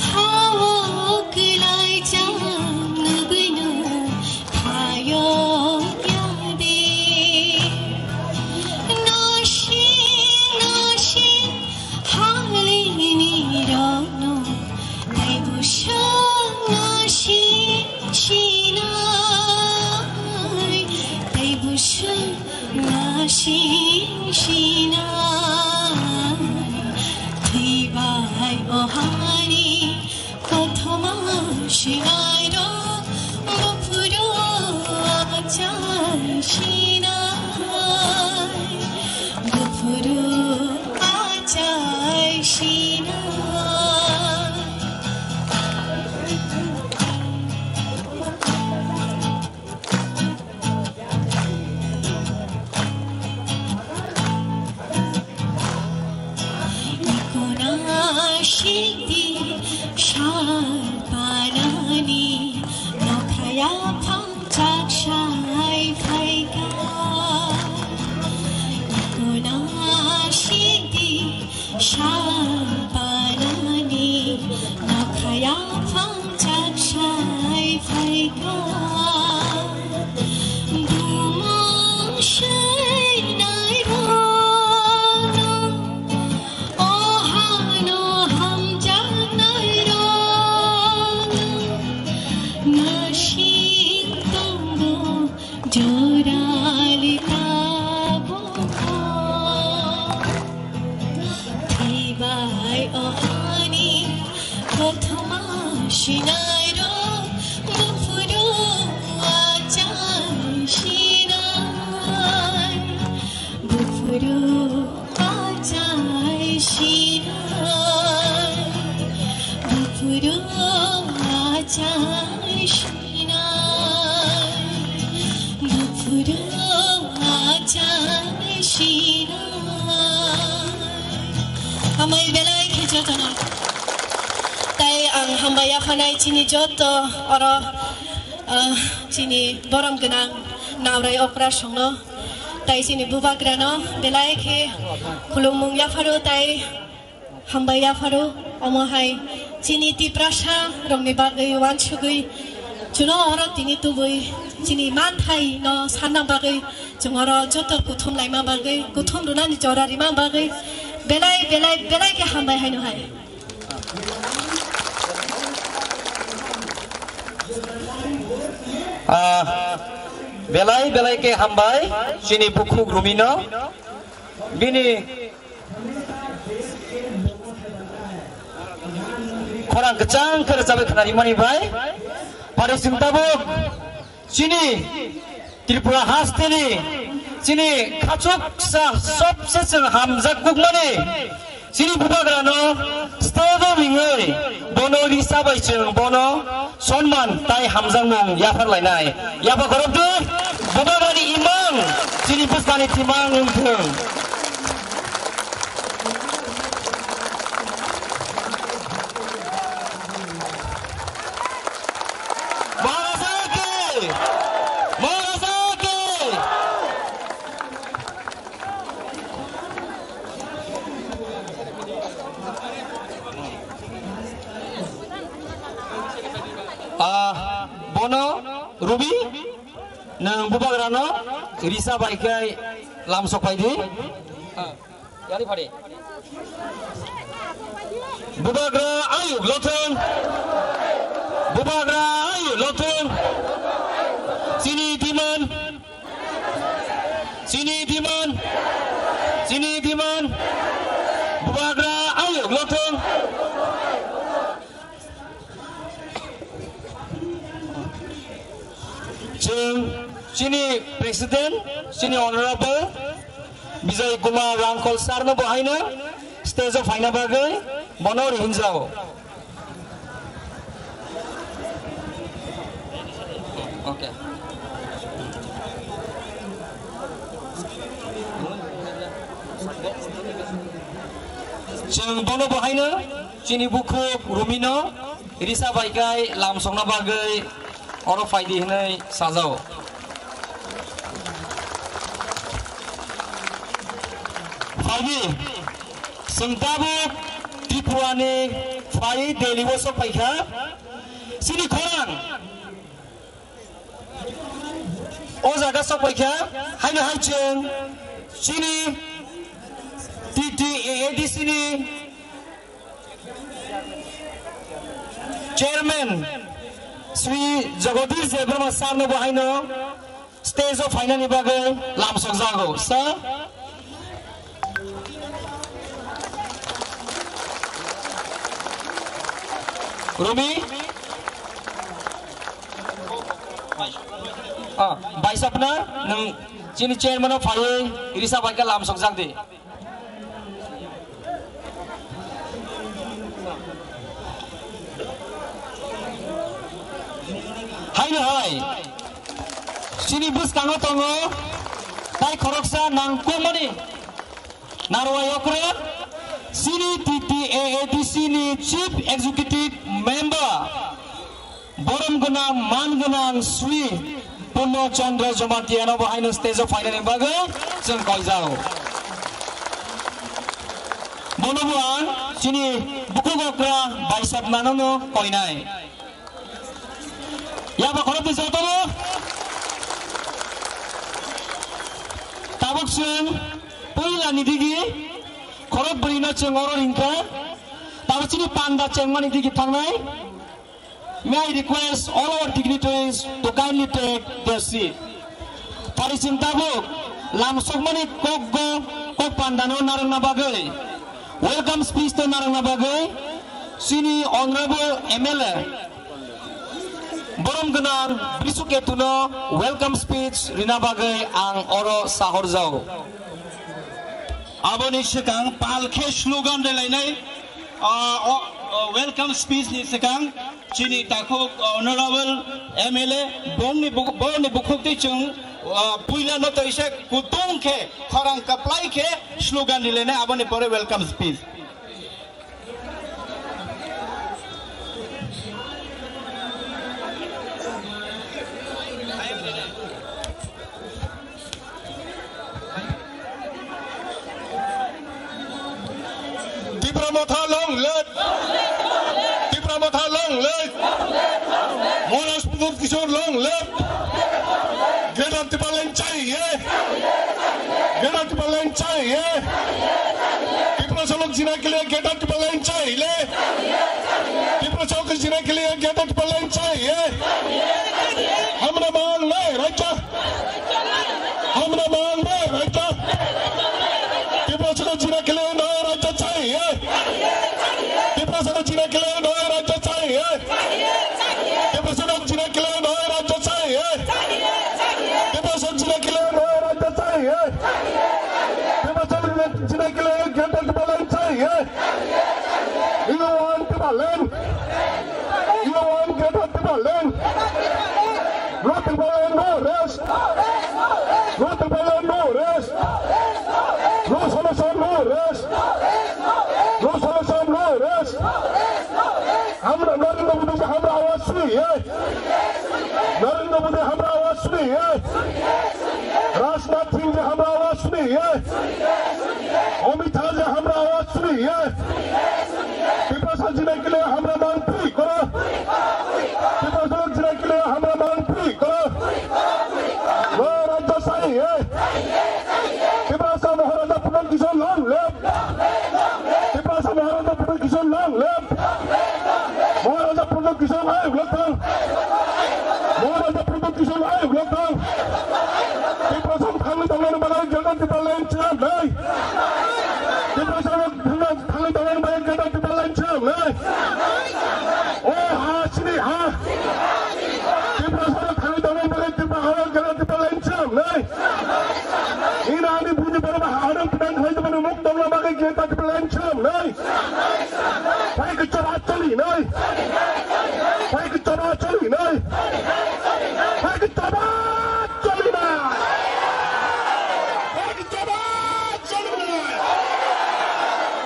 hao kwlaijak nugwino phaio yade. Nasing nasing halini rokno tei bwswk nasing sinai, tei bwswk nasing sinai. Tei bai o hani kothoma sinairok buphuru achai sinai, buphuru achai sinai. Ikona sikdi sal panani nokhaya phangchak sai phaika. Ikona sikdi sal panani nokhaya phangchak sai phaika. Bumung seinai rokno, o hano hamjaknai rokno, nasing tongo jorali tabukno. Tei bai o hani kothoma sinairok buphuru achai sinai, buphuru achai sinai, buphuru Chai sinai, buphuru achai sinai. Hambai belai khe jotono. Tai ang hambai yaphanai chini joto oro, ah, chini borom gwnang naurai okra songno. Tai chini bubagrano belai khe khulumung yapharo tai Hambai yapharo, omo hai chini Tiprasa rokni bagwi uansugwi chwngno oro tini tubui chini manthai no sanna bagwi chwng oro joto kuthum laima bagwi, kuthum rwnani jora rima bagwi belai, belai, belai khe hambai haino hai. Ah, belai, belai khe hambai chini bukhuk Rumino. Bini khorang kwchang khe rwchabwi khwnarimani bai. Pari chwng tabuk chini Tripura hasteni chini khachuksa sobse chwng hamjak kukmani chini bubagrano stage-o ringwi bono risa bai chwng bono Sonman tai hamjakmung yaphar lainai. Yapha khorokdwi, bubagrani imang, chini bwskangni timang wngthung. Maharaja ki! Maharaja ki! Ah, bono Rubi, nwng bubagrano risa bai khe lam sok phai di. Ah, yani phari. Bubagra ayuk lothung. Bubagra ayuk lothung. Chini diman. Chini diman, chini diman, bubagra ayuk lothung. Chwng chini president, chini honorable Bijay Kumar Rangkhol sir no bo haino stage o phaina bagwi bono rihinjao. Okay. Chwng bono bo haino chini bukhuk Rumino risa bai kai lam songna bagwi oro phaidi hinwi sajao. Phaidi. Chwng tabuk Tripura ni phai Delhi o sok phaikha. Chini khorang o jaga sok phaikha. Haino hai chwng chini T T A A D C ni chairman Sri Jagadish Debbarma sir no bo haino stage o phainani bagwi lamsok jago. Sir Rumi, ah, baisapna nwng chini chairman o phaiwi risa bai khe lamsok jak di. Haino hai chini bwskango tongo tai khoroksa nangkukmani narwai okra chini T T A A D C ni Chief Executive Member. Borom gwnang, man gwnang Sri Purno Chandra Jamatia no bo haino stage o phainani bagwi chwng koijao. Bono bo ang chini bukhuk okra baisap nano no koinai. Yaba khoroknwi jotono tabuk chwng puila ni digi khorok bwrwi no chwng oro ringkha. Tabuk chini panda chengmani digi thangnai. May I request all our dignitaries to kindly take their seat. Phari chwng tabuk lamsokmani kokgo kok pandano narwkna bagwi, welcome speech no narwkna bagwi chini honorable M L A borom gwnang Brisu Ketuno welcome speech rina bagwi ang oro sahorjao. Aboni swkang pal khe slogan relainai, ah, o, o, welcome speech ni swkang Chini takhuk honorable M L A bongni bu-, bongni bukhuk twi chwng, ah, puila no toise kutung khe khorang kaplai khe slogan rilene aboni pore welcome speech. Tipra Motha long live! Tipra Motha long live! Maharaj Pradyot Kishore long live! Greater Tipraland chahiye! Greater Tipraland chahiye! Tiprasa log jina ke liye Greater Tipraland chahiye! Tiprasa log jina ke liye Greater Tipraland chahiye! Hamra mang nahi raja! Hamra mang nahi raja! Tiprasa log jina ke liye nahi raja chahiye! Tiprasa log jina ke liye nahi raja chahiye! Tiprasa log jina ke liye nahi raja chahiye! Tiprasa log jina ke liye nahi raja chahiye! Tiprasa log jina ke liye Greater Tipraland chahiye! You want Tipraland? You want Greater Tipraland? No Tipraland, no rest. No Tipraland, no rest. No solution, no rest. No solution, no rest. Hamra Narendra Modi ji hamra awaz suniye. Narendra Modi hamra awaz suniye. Rajnath Singh ji hamra awaz suniye. Amit Shah ji hamra awaz suniye. Tiprasa jina ke liye hamra mang puri koro. Tiprasa jina ke liye hamra mang puri koro. Lo raja chahiye. Tiprasa Maharaja Pradyot Kishore long live. Tiprasa Maharaja Pradyot Kishore long live. Maharaja Pradyot Kishore ayuk lokthang. Maharaja Pradyot Kishore ayuk lokthang. Tiprasa thangwi tongmani bagwi Greater Tipraland cham nai. Tiprasa thangwi tongmani bagwi Greater Tipraland cham nai. O ha chini ha. Tiprasa thangwi tongmani bagwi Tripura ha Greater Tipraland cham nai. Ina ani buji borok ba ha ano pidang khai tongmani muk tongna bagwi Greater Tipraland cham nai. Phai khe choba choli nai. Phai khe choba choli nai. Phai khe choba choli nai. Phai khe choba choli nai.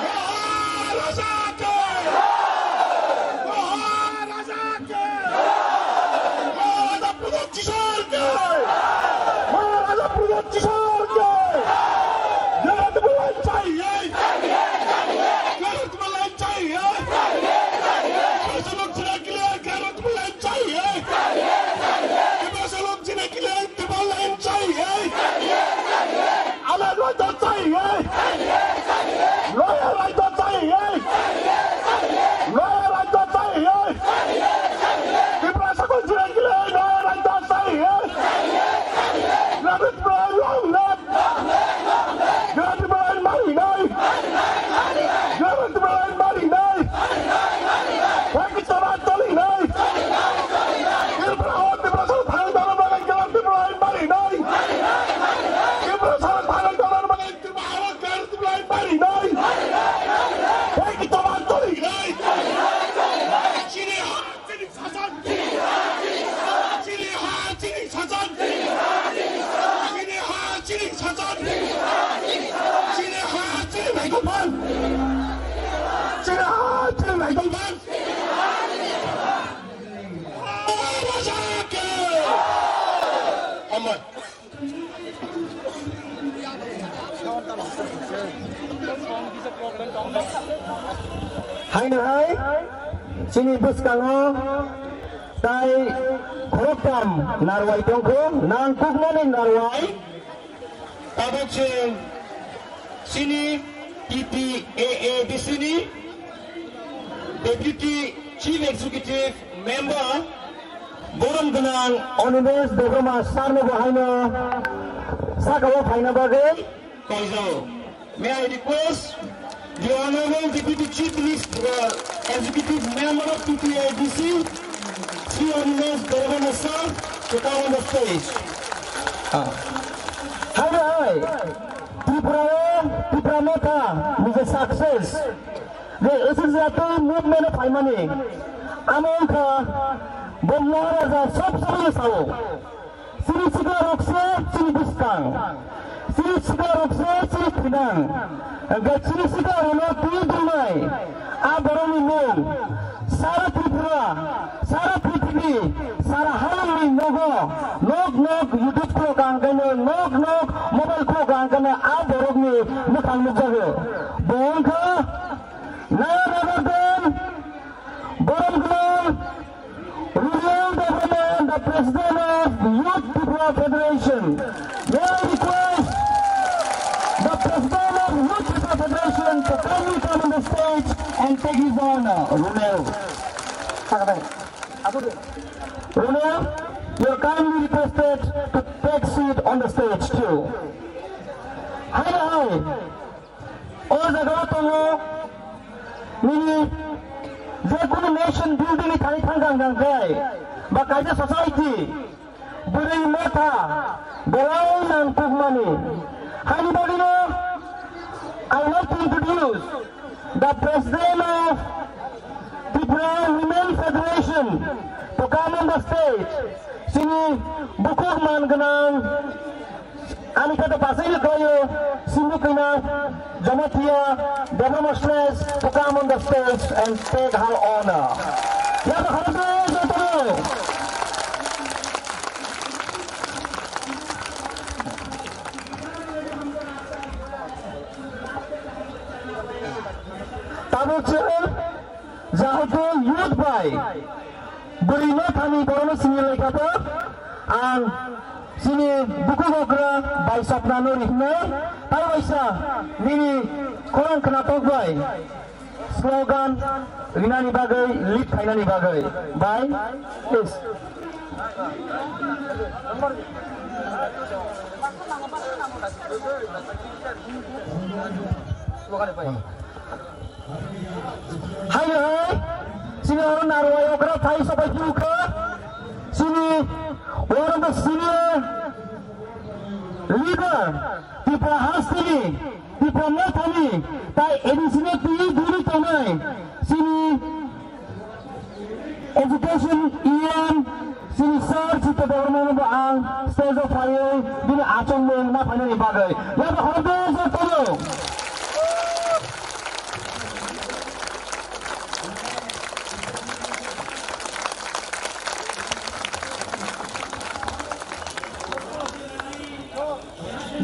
Maharaja ke! Maharaja ke! Maharaja Pradyot Kishore ke! Maharaja Pradyot Kishore ke! Greater Tipraland chahiye! Greater Tipraland chahiye! Tiprasa log jina ke liye Greater Tipraland chahiye! Tiprasa log jina ke liye Tipraland chahiye! Alag raja chahiye! Noya raja chahiye! Noya raja chahiye! Tiprasa ko jina ke liye noya raja chahiye! Greater Tipraland long live! Greater Tipraland mari nai! Greater Tipraland mari nai! Phai khe choba choli nai! Tripura o Tiprasa thangwi tongna bagwi Greater Tipraland mari nai! Tiprasa thangwi tongna bagwi Tripura o Greater Tipraland mari nai! Phai khe choba choli nai! Chini ha! Chini sasan! Chini ha, chini sasan! Chini ha, chini sasan! Chini ha, chini naitokphan! Chini ha, chini naitokphan! Hambai. Haino hai chini bwskango tai khoroktham narwai tongkho, nangkukmani narwai. Tabuk chwng chini T T A A D C ni Deputy Chief Executive Member, borom gwnang Animesh Debbarma sir no bo haino saka o phaina bagwi kaijao. May I request the Honorable Deputy Chief Minister, uh, Executive Member of T T A D C, Shri Animesh Debbarma sir, to come on the stage. Ah. Hai, hai. Tripura o, Tipra Motha, niji success. Je, S C jati movement o phaimani. Amo wngkha bo Maharaja sob somoi sao. Chini sikla rok se chini bwskang. Chini sikla rok se chini thinang. Hwnkhe chini sikla rokno twi dwrwnai a borokni mung sara Tripura, sara prithibi, sara halongni nogo, nok nok YouTube khulok ang khe, nok nok mobile khulok ang khe a borokni mwkhang nukjago. Bo wngkha none other than Borom Gwnang Rumial Debbarma, the president of Youth Tripura Federation. May I request the president of Youth Tripura Federation to kindly come on the stage and take his honor. Rumial. Rumial, you are kindly requested to take seat on the stage too. Hi, hi. O jaga o tongo nini je kunu nation building ni thani thang thang thang khe ba kaisa society bwrwi motha belai nang kukmani. Hani bagwino I would like to introduce the president of Tripura Women Federation to come on the stage. Chini bukhuk man gwnang Ani kata pasai ni koyo, Sindhu Kina, Jamatia, Debbarma Sledge, to come on the stage and take her honor. Ya, to harap dong, ya, to. Tabuk chwng Jahato youth bai bwrwi no thani borokno sini lai kha to ang chini bukhuk okra bai sopna no ri hwnwi tai waisa nini khorang khnatok bai slogan rinani bagwi lead khainani bagwi bai please. Hai hai, chini oro narwai okra phai sobai phuru kha, chini oro the senior leader, Tripura hasteni, Tripura mothani, tai A D C ni twi duri tongnai, chini Education E M, chini sir Chitra Debbarma no bo ang stage o phaiwi bini achomung ma phainani bagwi. Yabo hordo jotono.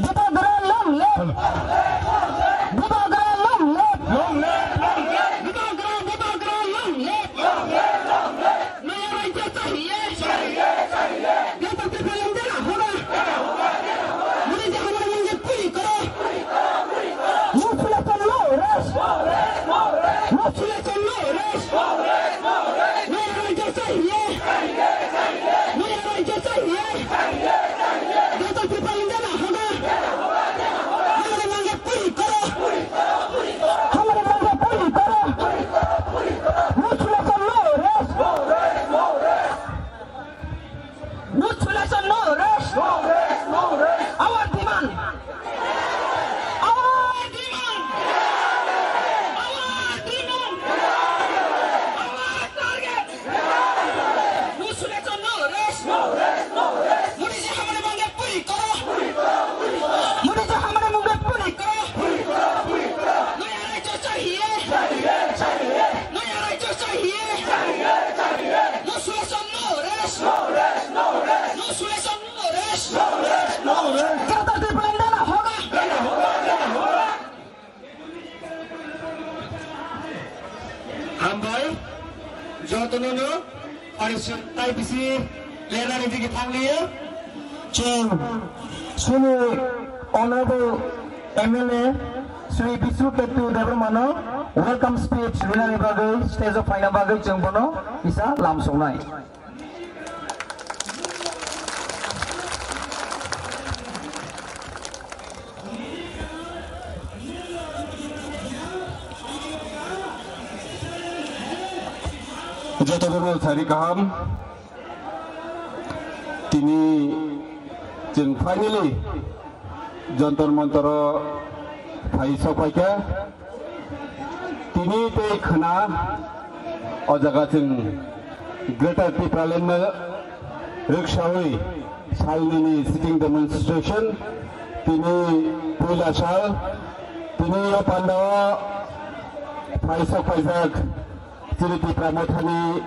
Bubagra long live! Bubagra long live! Long live, long live! Bubagra, Bubagra long live! Long live, long live! नया राज्य चाहिए! चाहिए, चाहिए! जब तक पेपर लंबे ना होगा, मुझे जहाँ मर्जी पूरी करो! Mutilation no rest! Mutilation no rest! नया राज्य चाहिए! नया राज्य चाहिए! जब तक पेपर लंबे ना होगा, हमारे मांगे पूरी करो! हमारे मांगे पूरी करो! Mutilation no rest! Mutilation no rest! No rest, no rest! Our demand! Our demand! Our demand! Our target! Mutilation no rest! No rest, no rest! Modi ji hamare mange puri karo! Puri karo, puri karo! Modi ji hamare mange puri karo! Puri karo, puri karo! Naya rajya chahiye! Chahiye, chahiye! Naya rajya chahiye! Chahiye, chahiye! Mutilation no rest! No rest, no rest! Mutilation no rest! No rest, no rest! Jab tak Tripura India na hoga! Dena hoga, dena hoga! Hambai, jotono no, parison tai bisi lerani digi thangliya. Chwng, chwngni Honorable M L A Shri Bisnu Ketu Debbarmano welcome speech rinani bagwi stage o phaina bagwi chwng bono kisa lam songnai. Joto bono sari kaham. Tini chwng finally Jantar Mantaro phai sokphaikha. Tini tei khwna o jaga chwng Greater Tipraland no rwksawi salnini sitting demonstration tini puila sal, tini o pandao phaisok phaijak chini Tipra Mothani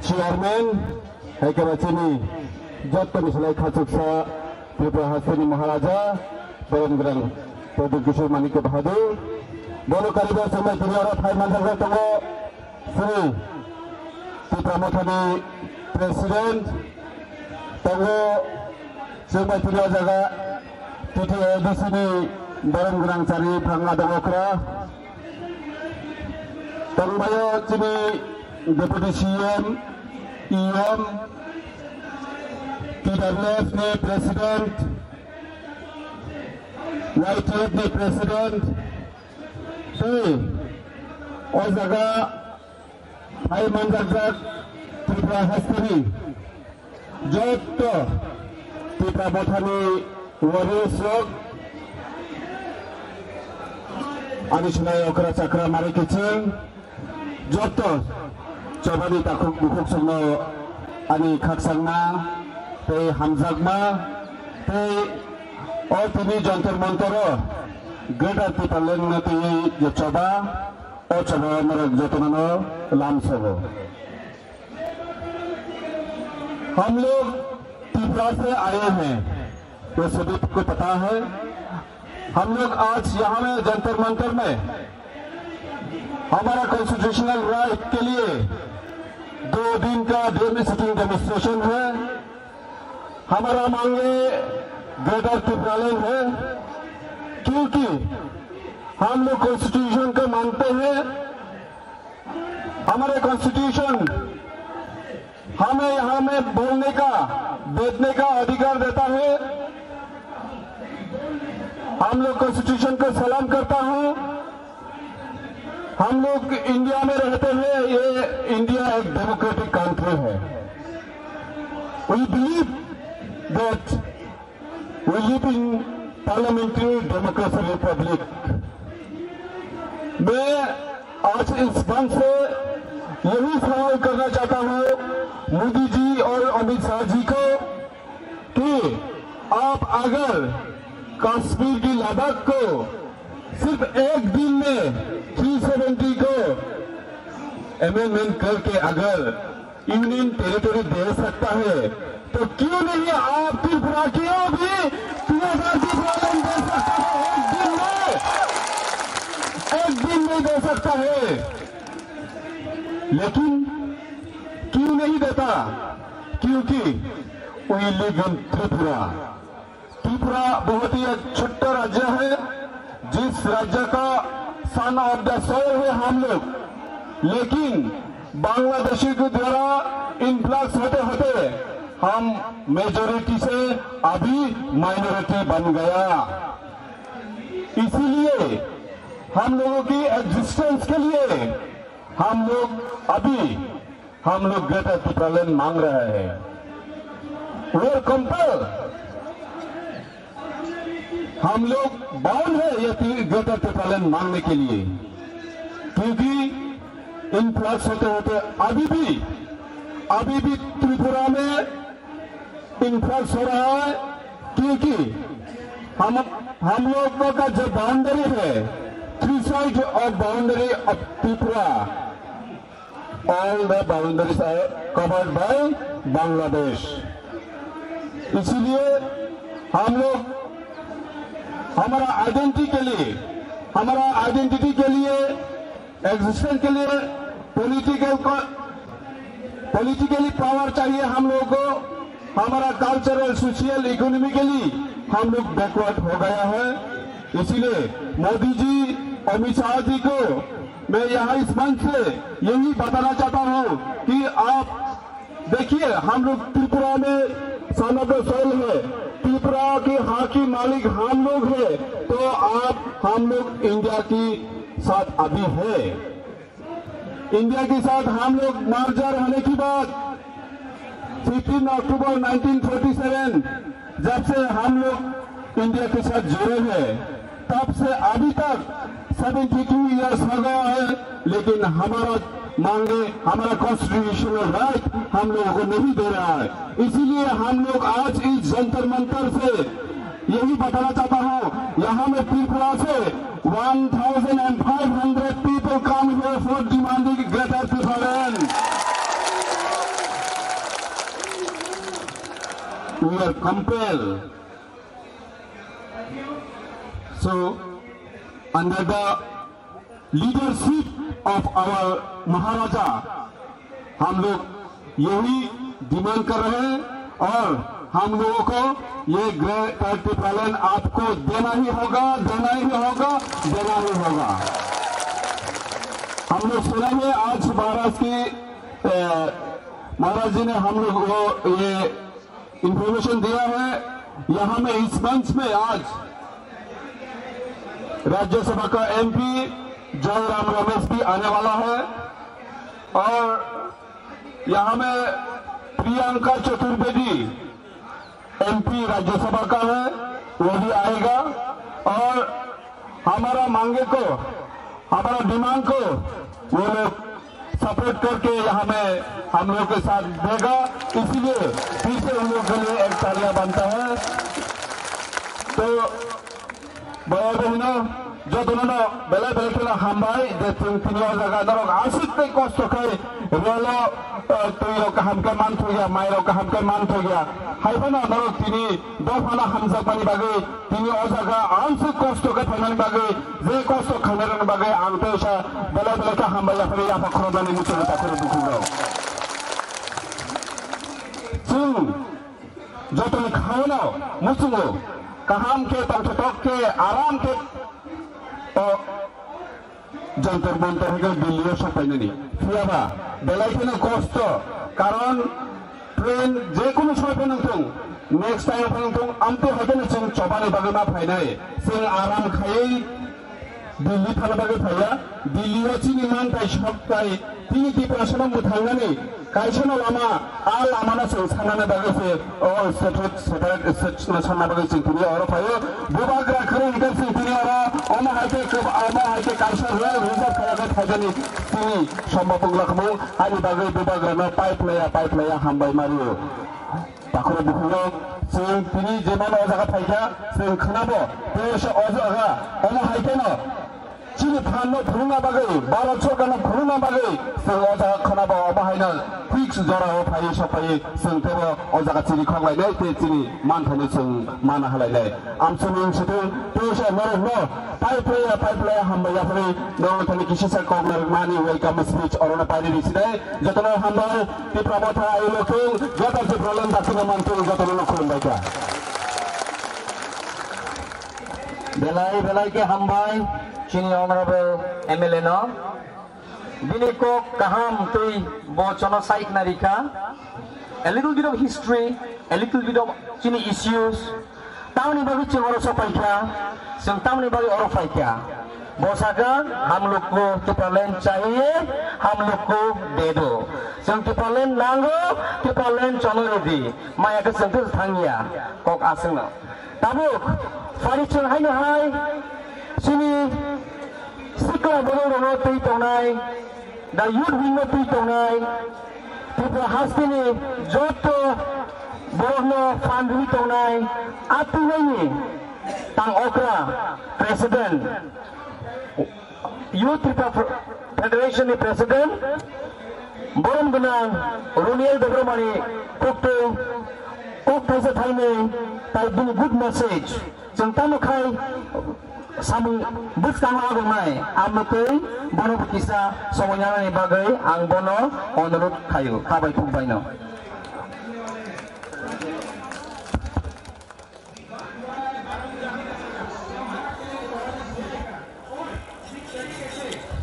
chairman, hai khe ba chini jottoni slai khachuksa Tripura hasteni Maharaja, borom gwnang Pradyut Kishore Manikya Bahadur. Bono kariba samai tini oro phai manjak tongo. Chini Tipra Mothani President tongo, chwng bai tini o jaga T T A D C ni borom gwnang chari phang adong okra. Tongbaio chini Deputy C M, E M, T W F ni President, Y T F ni President, tei o jaga phai manjakjak Tripura hasteni jotto Tipra Mothani warriors rok, ani sinai okra chakra mari kiching, jotto chobani takhuk bukhuk songno ani khakchangma tei hamjakma tei o tini Jantar Mantar o Greater Tipraland no twiwi je choba, o choba norok jotono no lam sobo. हम लोग त्रिपुरा से आए हैं, ये सभी को पता है। हम लोग आज यहाँ में जंतर मंतर में हमारा कॉन्स्टिट्यूशनल राइट के लिए दो दिन का डेमो-, सिटिंग डेमोन्स्ट्रेशन है। हमारा मांग है ग्रेटर तिप्रालैंड है, क्योंकि हम लोग कॉन्स्टिट्यूशन को मानते हैं। हमारे कॉन्स्टिट्यूशन हमें यहाँ में बोलने का, बैठने का अधिकार देता है। हम लोग कॉन्स्टिट्यूशन को सलाम करता हूँ। हम लोग इंडिया में रहते हैं, ये इंडिया एक डेमोक्रेटिक कंट्री है। We believe that we live in parliamentary democracy republic। मैं आज इस मंच से यही सवाल करना चाहता हूँ मोदी जी और अमित शाह जी को कि आप अगर कश्मीर की लद्दाख को सिर्फ एक दिन में थ्री सेवेंटी को अमेंडमेंट करके अगर यूनियन टेरिटरी दे सकता है, तो क्यों नहीं आप त्रिपुरा को भी तीन हजार की प्रॉब्लम दे सकता है एक दिन में, एक दिन में दे सकता है। लेकिन क्यों नहीं देता? क्योंकि we live in Tripura। Tripura बहुत ही एक छोटा राज्य है, जिस राज्य का सन ऑफ द सॉइल है हम लोग, लेकिन बांग्लादेशी के द्वारा इन्फ्लक्स होते होते हम मेजोरिटी से अभी माइनॉरिटी बन गया। इसीलिए हम लोगों की एग्जिस्टेंस के लिए हम लोग अभी हम लोग ग्रेटर तिप्रालैंड मांग रहे हैं। वी आर कंपेल, हम लोग बाउंड है ये ति-, ग्रेटर तिप्रालैंड मांगने के लिए, क्योंकि इन्फ्लक्स होते होते अभी भी, अभी भी त्रिपुरा में इन्फ्लक्स हो रहा है, क्योंकि हम, हम लोगों का जो बाउंड्री है, three side of boundary of Tripura, all the boundaries are covered by Bangladesh। इसीलिए हम लोग हमारा आइडेंटिटी के लिए, हमारा आइडेंटिटी के लिए, एग्जिस्टेंस के लिए पॉलिटिकल को, पॉलिटिकली पावर चाहिए हम लोगों को। हमारा कल्चरल, सोशल, इकोनॉमिकली हम लोग बैकवर्ड हो गया है। इसीलिए मोदी जी, अमित शाह जी को मैं यहाँ इस मंच से यही बताना चाहता हूँ कि आप देखिए, हम लोग त्रिपुरा में सन ऑफ द सॉइल है, त्रिपुरा के हक की मालिक हम लोग हैं, तो आप हम लोग इंडिया की साथ अभी है। इंडिया के साथ हम लोग मर्जर होने की बात, फिफ्टीन अक्टूबर नाइनटीन फोर्टी सेवन, जब से हम लोग इंडिया के साथ जुड़े हैं, तब से अभी तक सेवेंटी टू ईयर्स हो गया है, लेकिन हमारा मांगे, हमारा कॉन्स्टिट्यूशनल राइट हम लोगों को नहीं दे रहा है। इसीलिए हम लोग आज इस जंतर मंतर से यही बताना चाहता हूँ, यहाँ में त्रिपुरा से one thousand and five hundred people come here for demanding Greater Tipraland. We are compelled. So, under the leadership of our महाराजा, हम लोग यही डिमांड कर रहे हैं और हम लोगों को ये ग्रेटर टिप्रालैंड आपको देना ही होगा, देना ही होगा, देना ही होगा। हम लोग सुनेंगे आज महाराज की, अ, महाराज जी ने हम लोग को ये इंफॉर्मेशन दिया है। यहाँ में इस मंच में आज राज्यसभा का एमपी जयराम रमेश भी आने वाला है और यहाँ में प्रियंका चतुर्वेदी एमपी राज्यसभा का है, वो भी आएगा और हमारा मांगे को, हमारा डिमांड को वो लोग सपोर्ट करके यहाँ में हम लोग के साथ देगा, इसीलिए फिर से उन लोग के लिए एक तालियां बनता है। तो भाई बहनों, jotono no belai belai kheno hambai, je chwng tini o jaga norok aswk tei kosto khai relo, eh, twi rok kaham khe manthokya, mai rok kaham khe manthokya, hai phano norok tini dophano hamjakmani bagwi tini o jaga aswk kosto khe phaimani bagwi, je kosto khainairokni bagwi ang teisa belai belai khe hambai yaphari yapha khoroknani muchungo takhoro dukhurok. Chwng jotoni khaono muchungo kaham khe tongthotok khe aram khe o Jantar Mantar hai khe Delhi o sok painani. Phiyaba belai kheno kosto, karon train je kunu somoi phano thung, next time phano thung, amtwi hai kheno chwng chobani bagwi ma phainai. Chwng aram khaiwi Delhi thangna bagwi phaiya. Delhi o chini manthai soktai, tini Tiprasano mwthangnani kaisa no lama, a lama no chwng sanna bagwi se, o state, separate state no sanna bagwi chwng tini oro phaio. Bubagra kwrwi hwnkhe chwng tini oro, omo hai khe kwb-, omo hai khe kaisa rail reserve khaiyakhe phaijani tini Sombapung Lakhmung, ani bagwi Bubagra no pipe laya, pipe laya hambai mario. Takhoro bukhungo chwng tini jemano o jaga phaikha, chwng khwnabo, tei se o jaga, omo hai kheno chini phanno phunukna bagwi, Bharat Sorkarno phunukna bagwi, chwng o jaga khwnabo, omo haino fix jorao phaiwi sokphaiwi, chwng teibo o jaga chini khoklainai tei chini manthaino chwng mana halainai. Amchwngni wngsitung tei se norokno pai phlaiya, pai phlaiya hambai yaphari norokno thani kisisa kok narwkmani welcome speech orono painani sinai. Jotono hambai, Tipra Motha, I Lokhung, Greater Tipraland, Dakino Mantung, jotono khulumbai kha. Belai belai khe hambai chini honorable M L A no. Bini kok kaham twi bo chono saikna rikha. A little bit of history, a little bit of chini issues. Tamni bagwi chwng oro sopaikha, chwng tamni bagwi oro phaikha. Bo sakha, "Hum log ko Tipraland chahiye, hum log ko de do." Chwng Tipraland nango, Tipraland chono rwdi. Maya khe chwng thangya, kok aswkno. Tabuk, phari chwng haino hai, chini sikla borok rokno twi tongnai, da youth wing no twi tongnai, Tripura hasteni joto borokno phan rwi tongnai, a twinaini tang okra president, Youth Tripura Federation ni president, borom gwnang Roniel Debbarmani kokto, kok thaisa thainwi, tai bini good message. Chwng tamo khai samung bwskango agonai, amtwi bono bo kisa somoi nanani bagwi ang bono onurodh khaio, khabai thumbaino.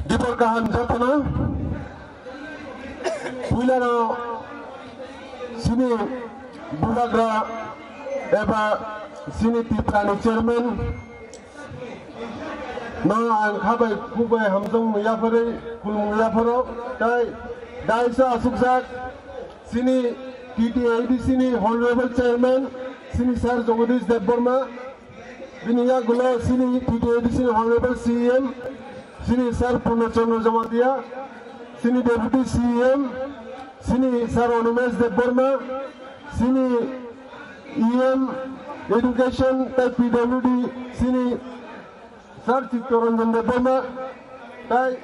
Dipor kaham jotono. Puilano chini bubagra eba chini Tiprani chairman no ang khabai khukbai hamjakmung yapharwi khulumung yapharo, tai daisa asukjak chini T T A D C ni honorable chairman chini sir Jagadish Debbarma, bini yagulo chini T T A D C ni honorable C E M chini sir Purna Chandra Jamatia, Sini Deputy C E M, sini Sir Animesh Debbarma, sini E M Education tei P W D, sini Sir Chittaranjan Debbarma, tei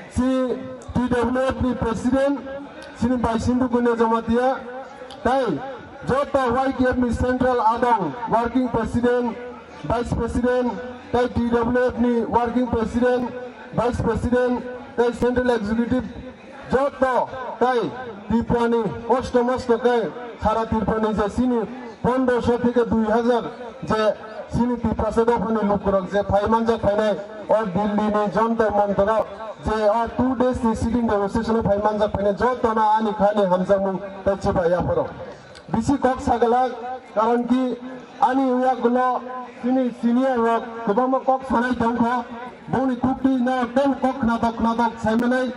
si T W F ni President, sini Baisindu Gunya Jamatia, tei joto Y K F ni Central Adong Working President, Vice President, tei T W F ni Working President, Vice President, tei Central Executive, joto tei Tripurani kosto mosto khe sara Tripurani je sini pondroso theke dui hazar je sini Tiprasa dophani lukurok je phai manjak phainai o Delhi ni Jantar Mantar o je o two days ni sitting demonstration o phai manjak phainai jotono ani khani hamjakmung tei chibai yapharo. Bisi kok sagalak, karon ki ani uyagulo sini senior rok kwbangma kok sanai tongkho, boni kukti no tem kok khnatok khnatok saimanai.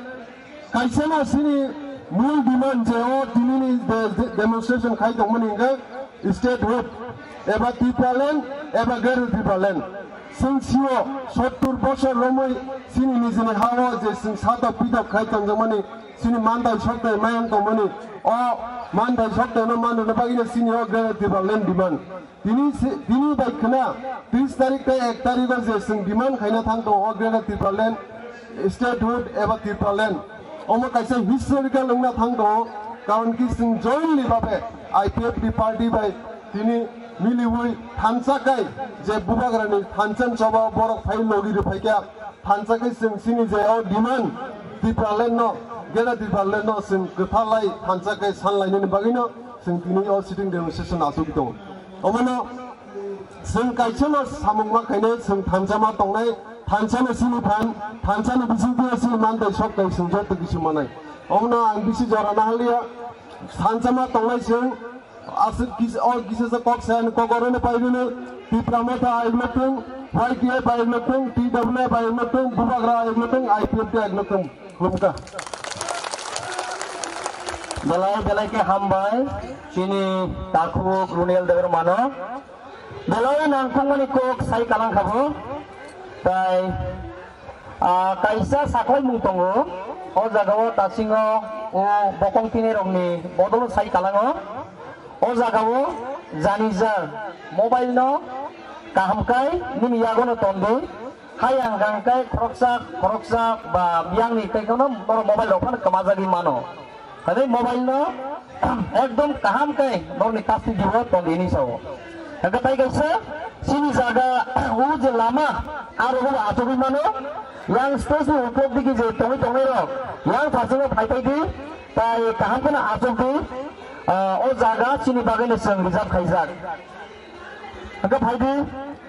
Kaisa no sini mul demand je o tinini de-, de-, demonstration khai tongmani hingkhe statehood eba Tipraland eba Greater Tipraland. Sing sio sottur bosor romwi sini nijini ha-o je sing satok pitok khai tongjakmani sini manthai sokthai mayang tongmani o manthai sokthai no manrwna bagwino sini o Greater Tipraland demand. Tini si-, tini bai khna tris tarik tei ek tarik o je sing demand khaina thang tongo o Greater Tipraland, statehood eba Tipraland. Omo kaisa historical wngna thang tongo, karon ki sing jointly babe I P F ni party bai tini miliwi thansa kai je bubagrani thansa choba borok phai logi rwphaikha. Thansa khe chwng chini je o demand Tipraland no, Greater Tipraland no chwng kwthalai thansa khe sanlainani bagwi no chwng tini o sitting demonstration achugwi tongo. Omono chwng kaisa no samung ma khainai, chwng thansa ma tongnai, thansa no chini phan, thansa ni bisingtwi chini manthai sokthai chwng joto kisu manai. Omono ang bisi jora nahaliya, thansa ma tongnai chwng. Aswk kis-, o kisasa kok saya ni kok oro no pai rwno, Tipra Motha ayuk no tong, Y T F ayuk no tong, T W F ayuk no tong, Bubagra ayuk no tong, I P F T ayuk no tong. Khulumkha. Belai belai khe hambai, chini takhuk Runiel Debbarma no. Belai nangkukmani kok sai kalang kha bo. Tai Ah, kaisa saklaimung tongo. O jagao tasingo o bokong tini rokni bodolo sai kalango. O jagao jani jar mobile no kaham kai nini yagono tondi. Hai ang hang kai khoroksa khoroksa ba biyangni kai kono norok mobile rok phano kwmajagwi mano. Hwnwi mobile no ekdom kaham khe norokni custody o tong di hinwi sao. Hwnkhe tai kaisa chini jaga o je lama aro bo achugwi mano, yang stage ni uklok digi je tongwi tongnai rok yang phasingo phai phai di, tai kaham kheno achuk di, ah, o jaga chini bagwi no chwng reserve khaijak. Hwnkhe phai di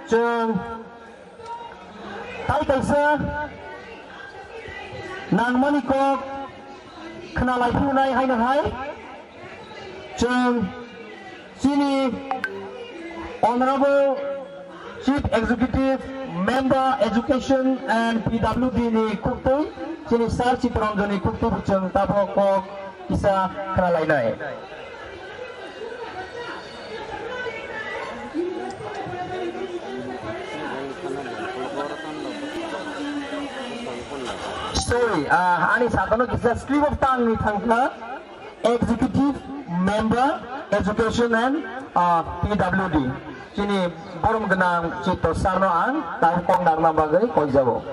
chwng Tai kaisa nangmani kok khna lai phunai haino hai chwng chini Honorable Chief Executive Member Education and P W D ni kuktwi chini Sir Chittaranjan ni kuktwi bo chwng tabok kok kisa khna lainai. Sorry, ah, ani sakano kisa slip of tongue ni thangkha, Executive Member, Education and, ah, P W D. Chini borom gwnang Chitto Sir no ang tang kok narna bagwi koijabo.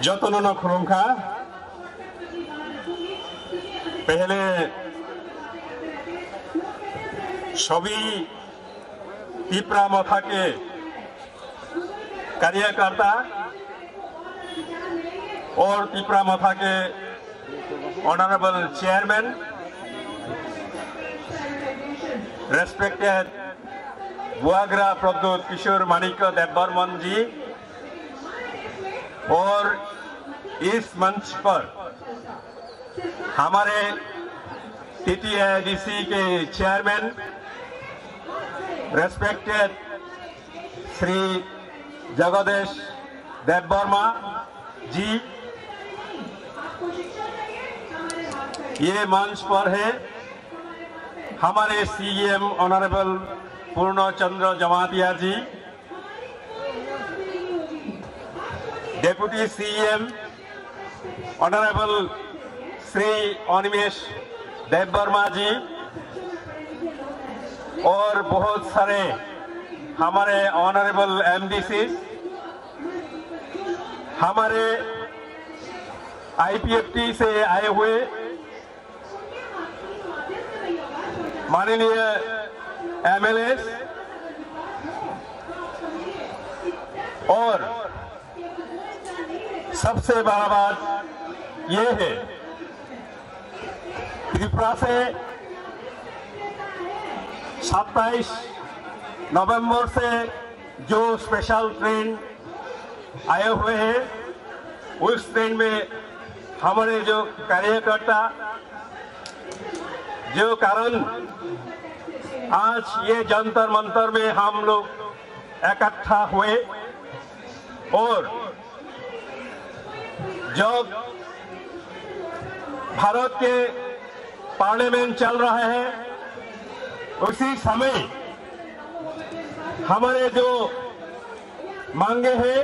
Jotono no khulumkha. Pehle sabhi Tipra Motha ke karyakarta aur Tipra Motha ke Honorable Chairman, respected Bubagra Pradyot Kishore Manikya Debbarman ji, और इस मंच पर हमारे T T A D C के chairman, respected Shri जगदीश देववर्मा जी, ये मंच पर है हमारे C E M ऑनरेबल पूर्ण चंद्र जमातिया जी, Deputy C E M Honorable Shri Animesh Debbarma ji और बहुत सारे हमारे Honorable M D C, हमारे I P F T से आए हुए माननीय M L As और सबसे बड़ा बात ये है, त्रिपुरा से सत्ताईस नवंबर से जो स्पेशल ट्रेन आए हुए हैं, उस ट्रेन में हमारे जो कार्यकर्ता, जो कारण आज ये जंतर मंतर में हम लोग इकट्ठा हुए और जब भारत के पार्लियामेंट चल रहा है, उसी समय हमारे जो मांगे हैं,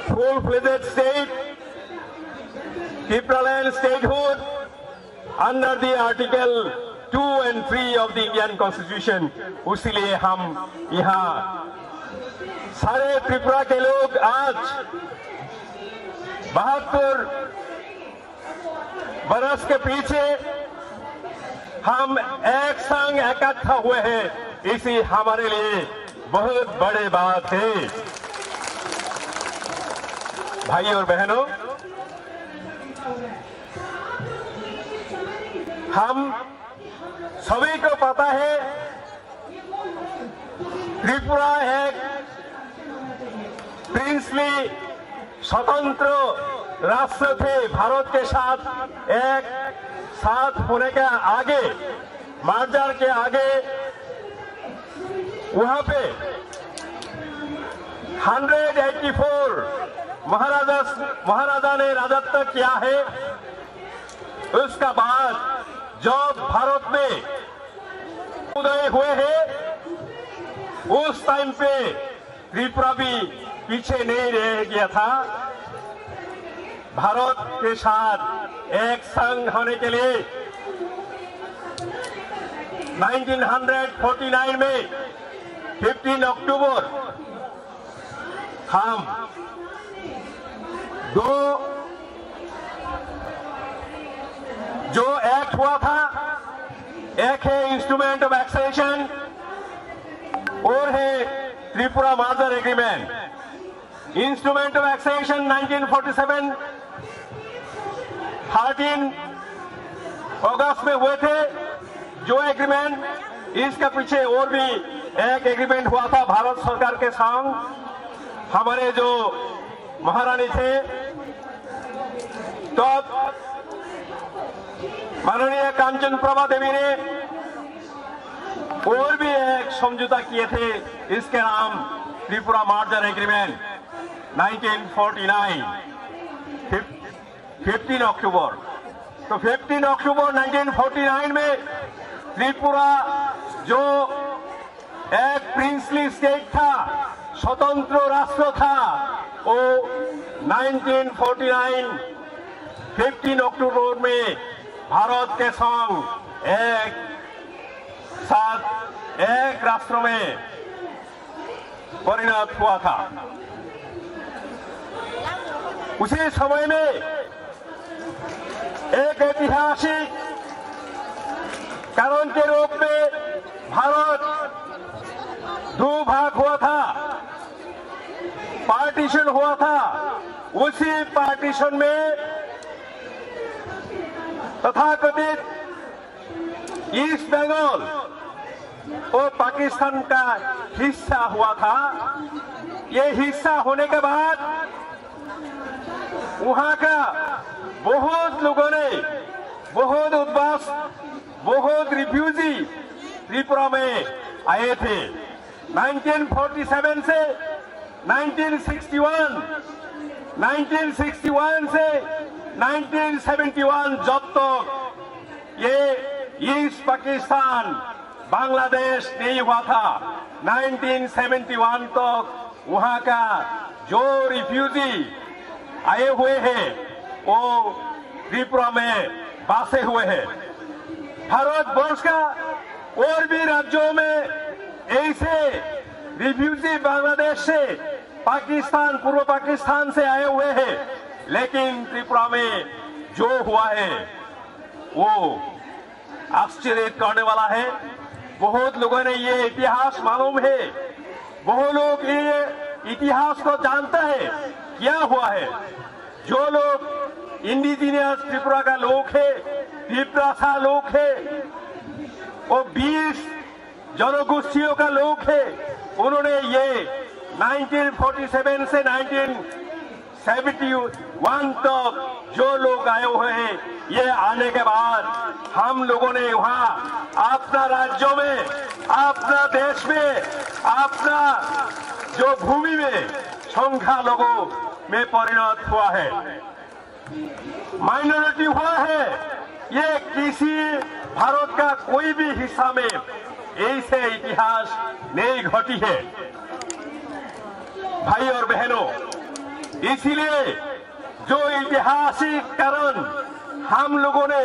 full fledged state, Tipraland statehood, under the Article two and three of the Indian Constitution, उसीलिए हम यहाँ सारे त्रिपुरा के लोग आज बहत्तर बरस के पीछे हम एक संग इकट्ठा हुए हैं, इसी हमारे लिए बहुत बड़े बात है। भाई और बहनों, हम सभी को पता है, त्रिपुरा एक प्रिंसली स्वतंत्र राष्ट्र थे। भारत के साथ एक साथ होने के आगे, मर्जर के आगे, वहां पे हंड्रेड एटी फोर महाराजा, महाराजा ने राजत्व किया है। उसका बाद जब भारत में उदय हुए हैं, उस टाइम पे त्रिपुरा भी पीछे नहीं रह गया था। भारत के साथ एक संग होने के लिए नाइनटीन हंड्रेड फोर्टी नाइन में फिफ्टीन अक्टूबर हम दो, जो एक्ट हुआ था, एक है इंस्ट्रूमेंट ऑफ एक्सेशन और है Tripura merger agreement. Instrument of accession nineteen forty seven, thirteen अगस्त में हुए थे जो एग्रीमेंट, इसके पीछे और भी एक एग्रीमेंट हुआ था भारत सरकार के संग, हमारे जो महारानी थे, तब माननीय कांचन प्रभा देवी ने और भी एक समझौता किए थे, इसके नाम Tripura merger agreement nineteen forty nine, fifteen अक्टूबर। तो फिफ्टीन अक्टूबर नाइनटीन फोर्टी नाइन में त्रिपुरा जो एक प्रिंसली स्टेट था, स्वतंत्र राष्ट्र था, वो नाइनटीन फोर्टी नाइन फिफ्टीन अक्टूबर में भारत के संग एक साथ एक राष्ट्र में परिणत हुआ था। उसी समय में एक ऐतिहासिक कारण के रूप में भारत दो भाग हुआ था, पार्टीशन हुआ था। उसी पार्टीशन में तथाकथित ईस्ट बंगाल वो पाकिस्तान का हिस्सा हुआ था। ये हिस्सा होने के बाद वहाँ का बहुत लोगों ने, बहुत उद्वास, बहुत रिफ्यूजी त्रिपुरा में आए थे। नाइनटीन फोर्टी सेवन से nineteen sixty one, nineteen sixty one से नाइनटीन सेवेंटी वन, जब तक ये ईस्ट पाकिस्तान, बांग्लादेश नहीं हुआ था, नाइनटीन सेवेंटी वन तक वहाँ का जो रिफ्यूजी आए हुए हैं, वो त्रिपुरा में बसे हुए हैं। भारतवर्ष का और भी राज्यों में ऐसे रिफ्यूजी बांग्लादेश से, पाकिस्तान, पूर्व पाकिस्तान से आए हुए हैं, लेकिन त्रिपुरा में जो हुआ है, वो आश्चर्य करने वाला है। बहुत लोगों ने ये इतिहास मालूम है, बहुत लोग ये इतिहास को जानता है, क्या हुआ है। जो लोग इंडिजिनियस त्रिपुरा का लोग है, तिप्रासा लोग है, वो बीस जनगोष्ठियों का लोग है, उन्होंने ये नाइनटीन फ़ोर्टी सेवन से नाइनटीन सेवेंटी वन तक जो लोग आए हुए हैं, ये आने के बाद हम लोगों ने वहाँ अपना राज्यों में, अपना देश में, अपना जो भूमि में संख्या लोगों में परिणत हुआ है, माइनॉरिटी हुआ है। ये किसी भारत का कोई भी हिस्सा में ऐसे इतिहास नहीं घटी है। भाई और बहनों, इसीलिए जो ऐतिहासिक कारण हम लोगों ने,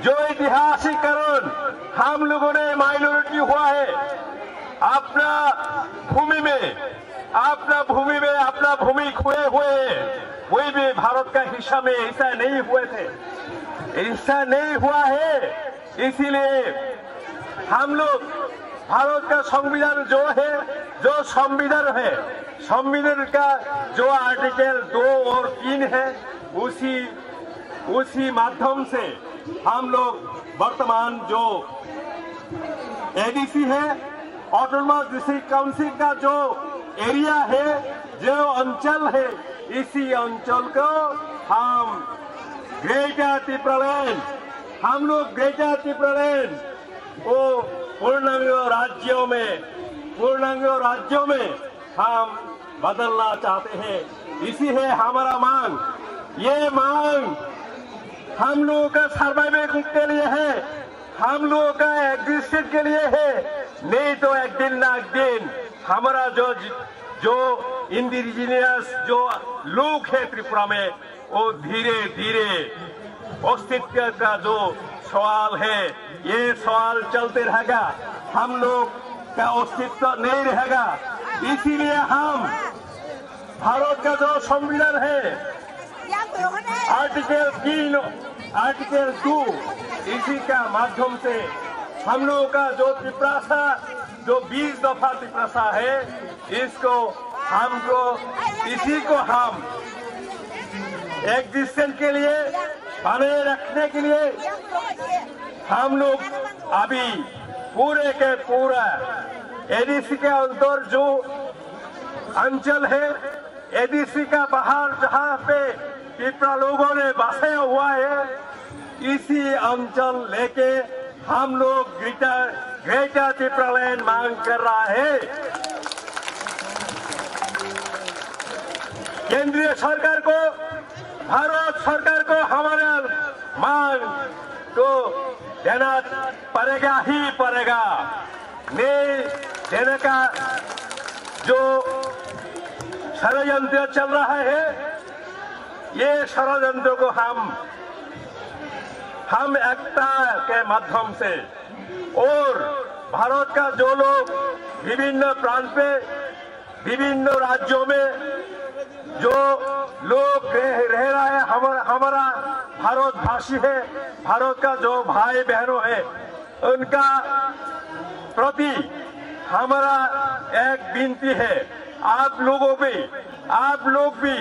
जो ऐतिहासिक कारण हम लोगों ने माइनॉरिटी हुआ है, अपना भूमि में, अपना भूमि में अपना भूमि खोए हुए हैं, कोई भी भारत का हिस्सा में ऐसा नहीं हुए थे, ऐसा नहीं हुआ है। इसीलिए हम लोग भारत का संविधान जो है, जो संविधान है, संविधान का जो आर्टिकल दो और तीन है, उसी उसी माध्यम से हम लोग वर्तमान जो एडीसी है, ऑटोनोमस डिस्ट्रिक्ट काउंसिल का जो एरिया है, जो अंचल है, इसी अंचल को हम ग्रेटर तिप्रालैंड, हम लोग ग्रेटर तिप्रालैंड को पूर्णांग राज्यों में, पूर्णांग राज्यों में हम बदलना चाहते हैं। इसी है हमारा मांग। ये मांग हम लोगों का सर्वाइवल के लिए है, हम लोगों का एग्जिस्टेंस के लिए है। नहीं तो एक दिन ना एक दिन हमारा जो, जो इंडिजिनियस जो लोग है त्रिपुरा में, वो धीरे धीरे अस्तित्व का जो सवाल है, ये सवाल चलते रहेगा। हम लोग का अस्तित्व नहीं रहेगा। इसीलिए हम भारत का जो संविधान है, आर्टिकल तीन, आर्टिकल टू, इसी का माध्यम से हम लोगों का जो तिप्रासा, जो बीस दफा तिप्रासा है, इसको, हमको, इसी को हम एग्जिस्टेंस के लिए, बनाए रखने के लिए हम लोग अभी पूरे के पूरा एडीसी के अंदर जो अंचल है, एडीसी का बाहर जहाँ पे पिपरा लोगों ने बसाया हुआ है, इसी अंचल लेके हम लोग ग्रेटर, ग्रेटर तिप्रालैंड मांग कर रहा है। केंद्रीय सरकार को, भारत सरकार को हमारा मांग को देना पड़ेगा ही पड़ेगा। नहीं देने का जो षड्यंत्र चल रहा है, ये षड्यंत्र को हम, हम एकता के माध्यम से और भारत का जो लोग विभिन्न प्रांत पे, विभिन्न राज्यों में जो लोग रह, रह रहा है, हमारा, हमारा भारतवासी है, भारत का जो भाई बहनों है, उनका प्रति हमारा एक विनती है, आप लोगों भी, आप लोग भी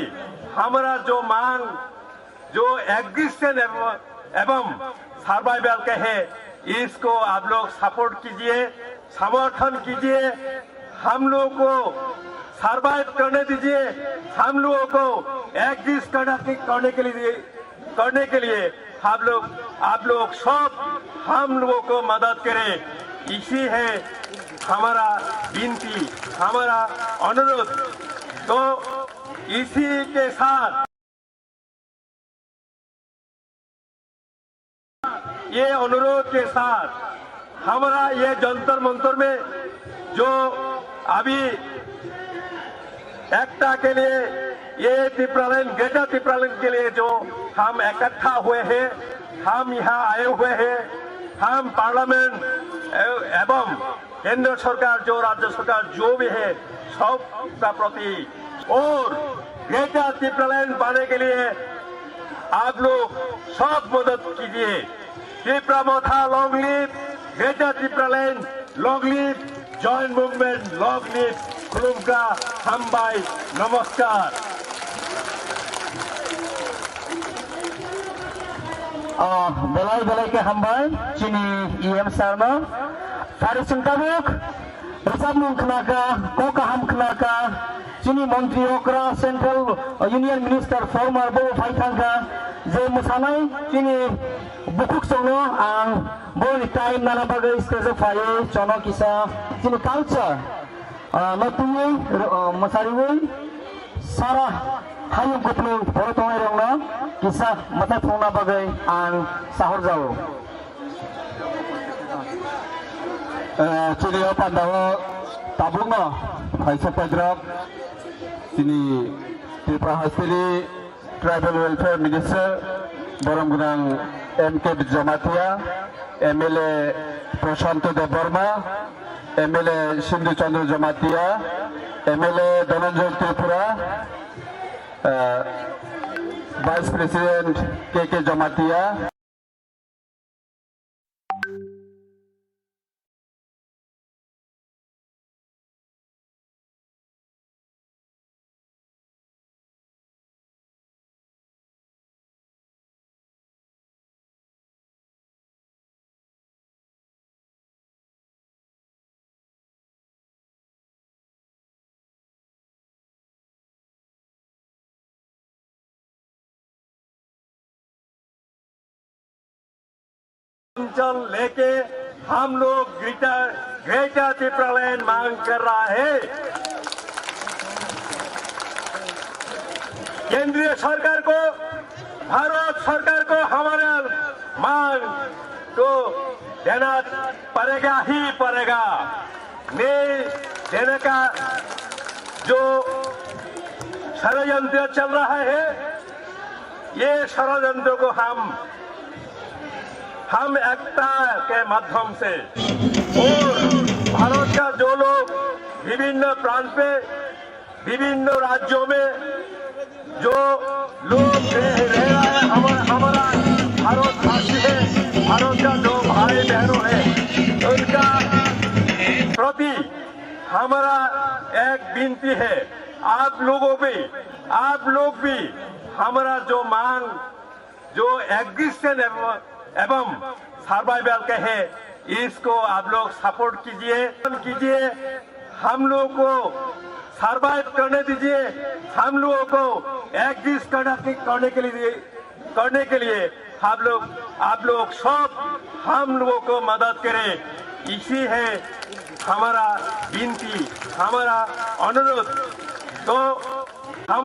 हमारा जो मांग, जो एग्जिस्टेंस एवं, एवं सर्वाइवल के है, इसको आप लोग सपोर्ट कीजिए, समर्थन कीजिए। हम लोग को सर्वाइव करने दीजिए, हम लोगों को एग्जिस्ट करने के, करने के लिए, करने के लिए हम लोग, आप लोग सब हम लोगों को मदद करें। इसी है हमारा विनती, हमारा अनुरोध। तो इसी के साथ ये अनुरोध के साथ हमारा ये जंतर मंतर में जो अभी एकता के लिए, ये तिप्रालैंड, ग्रेटर तिप्रालैंड के लिए जो हम इकट्ठा हुए हैं, हम यहाँ आए हुए हैं, हम पार्लियामेंट एव-, एवं केंद्र सरकार, जो राज्य सरकार, जो भी है, सबका प्रति, और ग्रेटर तिप्रालैंड पाने के लिए आप लोग सब मदद कीजिए। Tipra Motha long live, Greater Tipraland long live, Joint Movement long live, Khulumkha, Hambai, Namaskar. Ah, belai belai khe hambai chini E M sir no. Phari chwng tabuk rwchapmung khnakha, kok kaham khnakha, chini montri okra, Central Union Minister former bo phai thangkha, je mwsanai chini bukhuk chwngno ang boni time nana bagwi stage o phaiwi chono kisa chini culture, ah, no twiwi, ah, mwsariwi sara hayung kuplung phoro tongnai rokno kisa mwtai phunukna bagwi ang sahorjao. Eh, chini o pandao tabukno phaisa paidrop chini Tripura hasteni Tribal Welfare Minister borom gwnang M K Jamatia, M L A Prashanto Debbarma, M L A Sindhu Chandra Jamatia, M L A Dhananjay Tripura, eh, Vice President K K Jamatia. अंचल लेके हम लोग greater, greater तिप्रालैंड मांग कर रहा है। केंद्रीय सरकार को, भारत सरकार को हमारा मांग तो देना पड़ेगा ही पड़ेगा। नहीं देने का जो षड्यंत्र चल रहा है, ये षड्यंत्र को हम, हम एकता के माध्यम से और भारत का जो लोग विभिन्न प्रांत पे, विभिन्न राज्यों में जो लोग रह, रह रहा है, हमारा, हमारा भारतवासी है, भारत का जो भाई बहनों है, उनका प्रति हमारा एक विनती है, आप लोगों भी, आप लोग भी हमारा जो मांग, जो एग्जिस्टेंस एवं, एवं सर्वाइवल के है, इसको आप लोग सपोर्ट कीजिए, कीजिए। हम लोगों को सर्वाइव करने दीजिए, हम लोगों को एग्जिस्ट करने, करने के लिए, करने के लिए हम लोग, आप लोग सब हम लोगों को मदद करें, इसी है हमारा विनती, हमारा अनुरोध। तो हम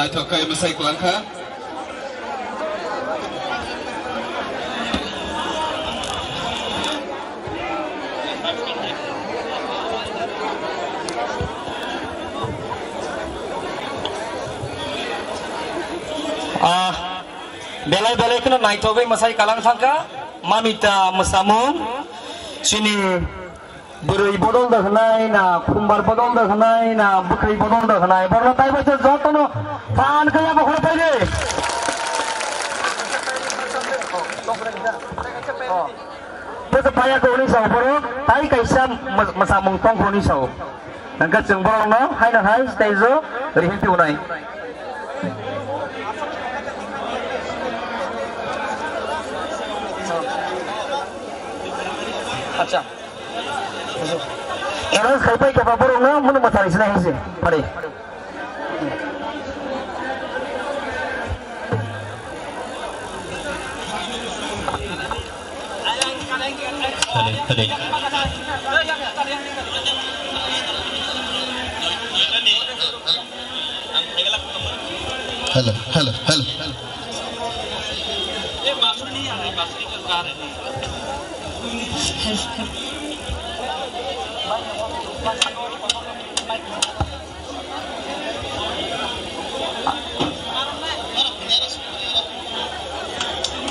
Thokai masai kwlangkha. Ah, belai belai kheno naithogwi masai kalang thangkha. Mamita mwsamung chini bwrwi bodol da hwnai na, khumbar bodol da hwnai na, bwkhwi bodol da hwnai, borno tai bai jotono phan kaya bo khoro phai de. Bwsa phaya ko hwnwi sao borok, tai kaisa mw-, mwsamung tong hwnwi sao. Hwnkhe chwng borokno haino hai stage o rihim piunai. Acha. Announce khai pai khe ba borokno munu mwthari sinai hai se. Pare. Hello, hello.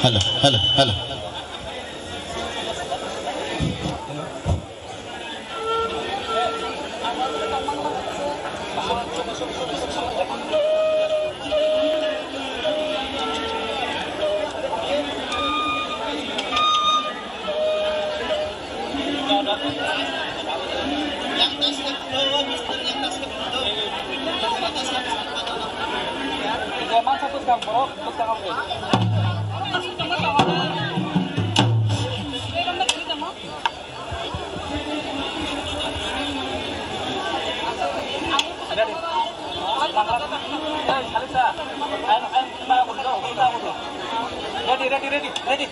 Hello, hello, hello. Hello, hello, hello. Ready, ready, ready, ready.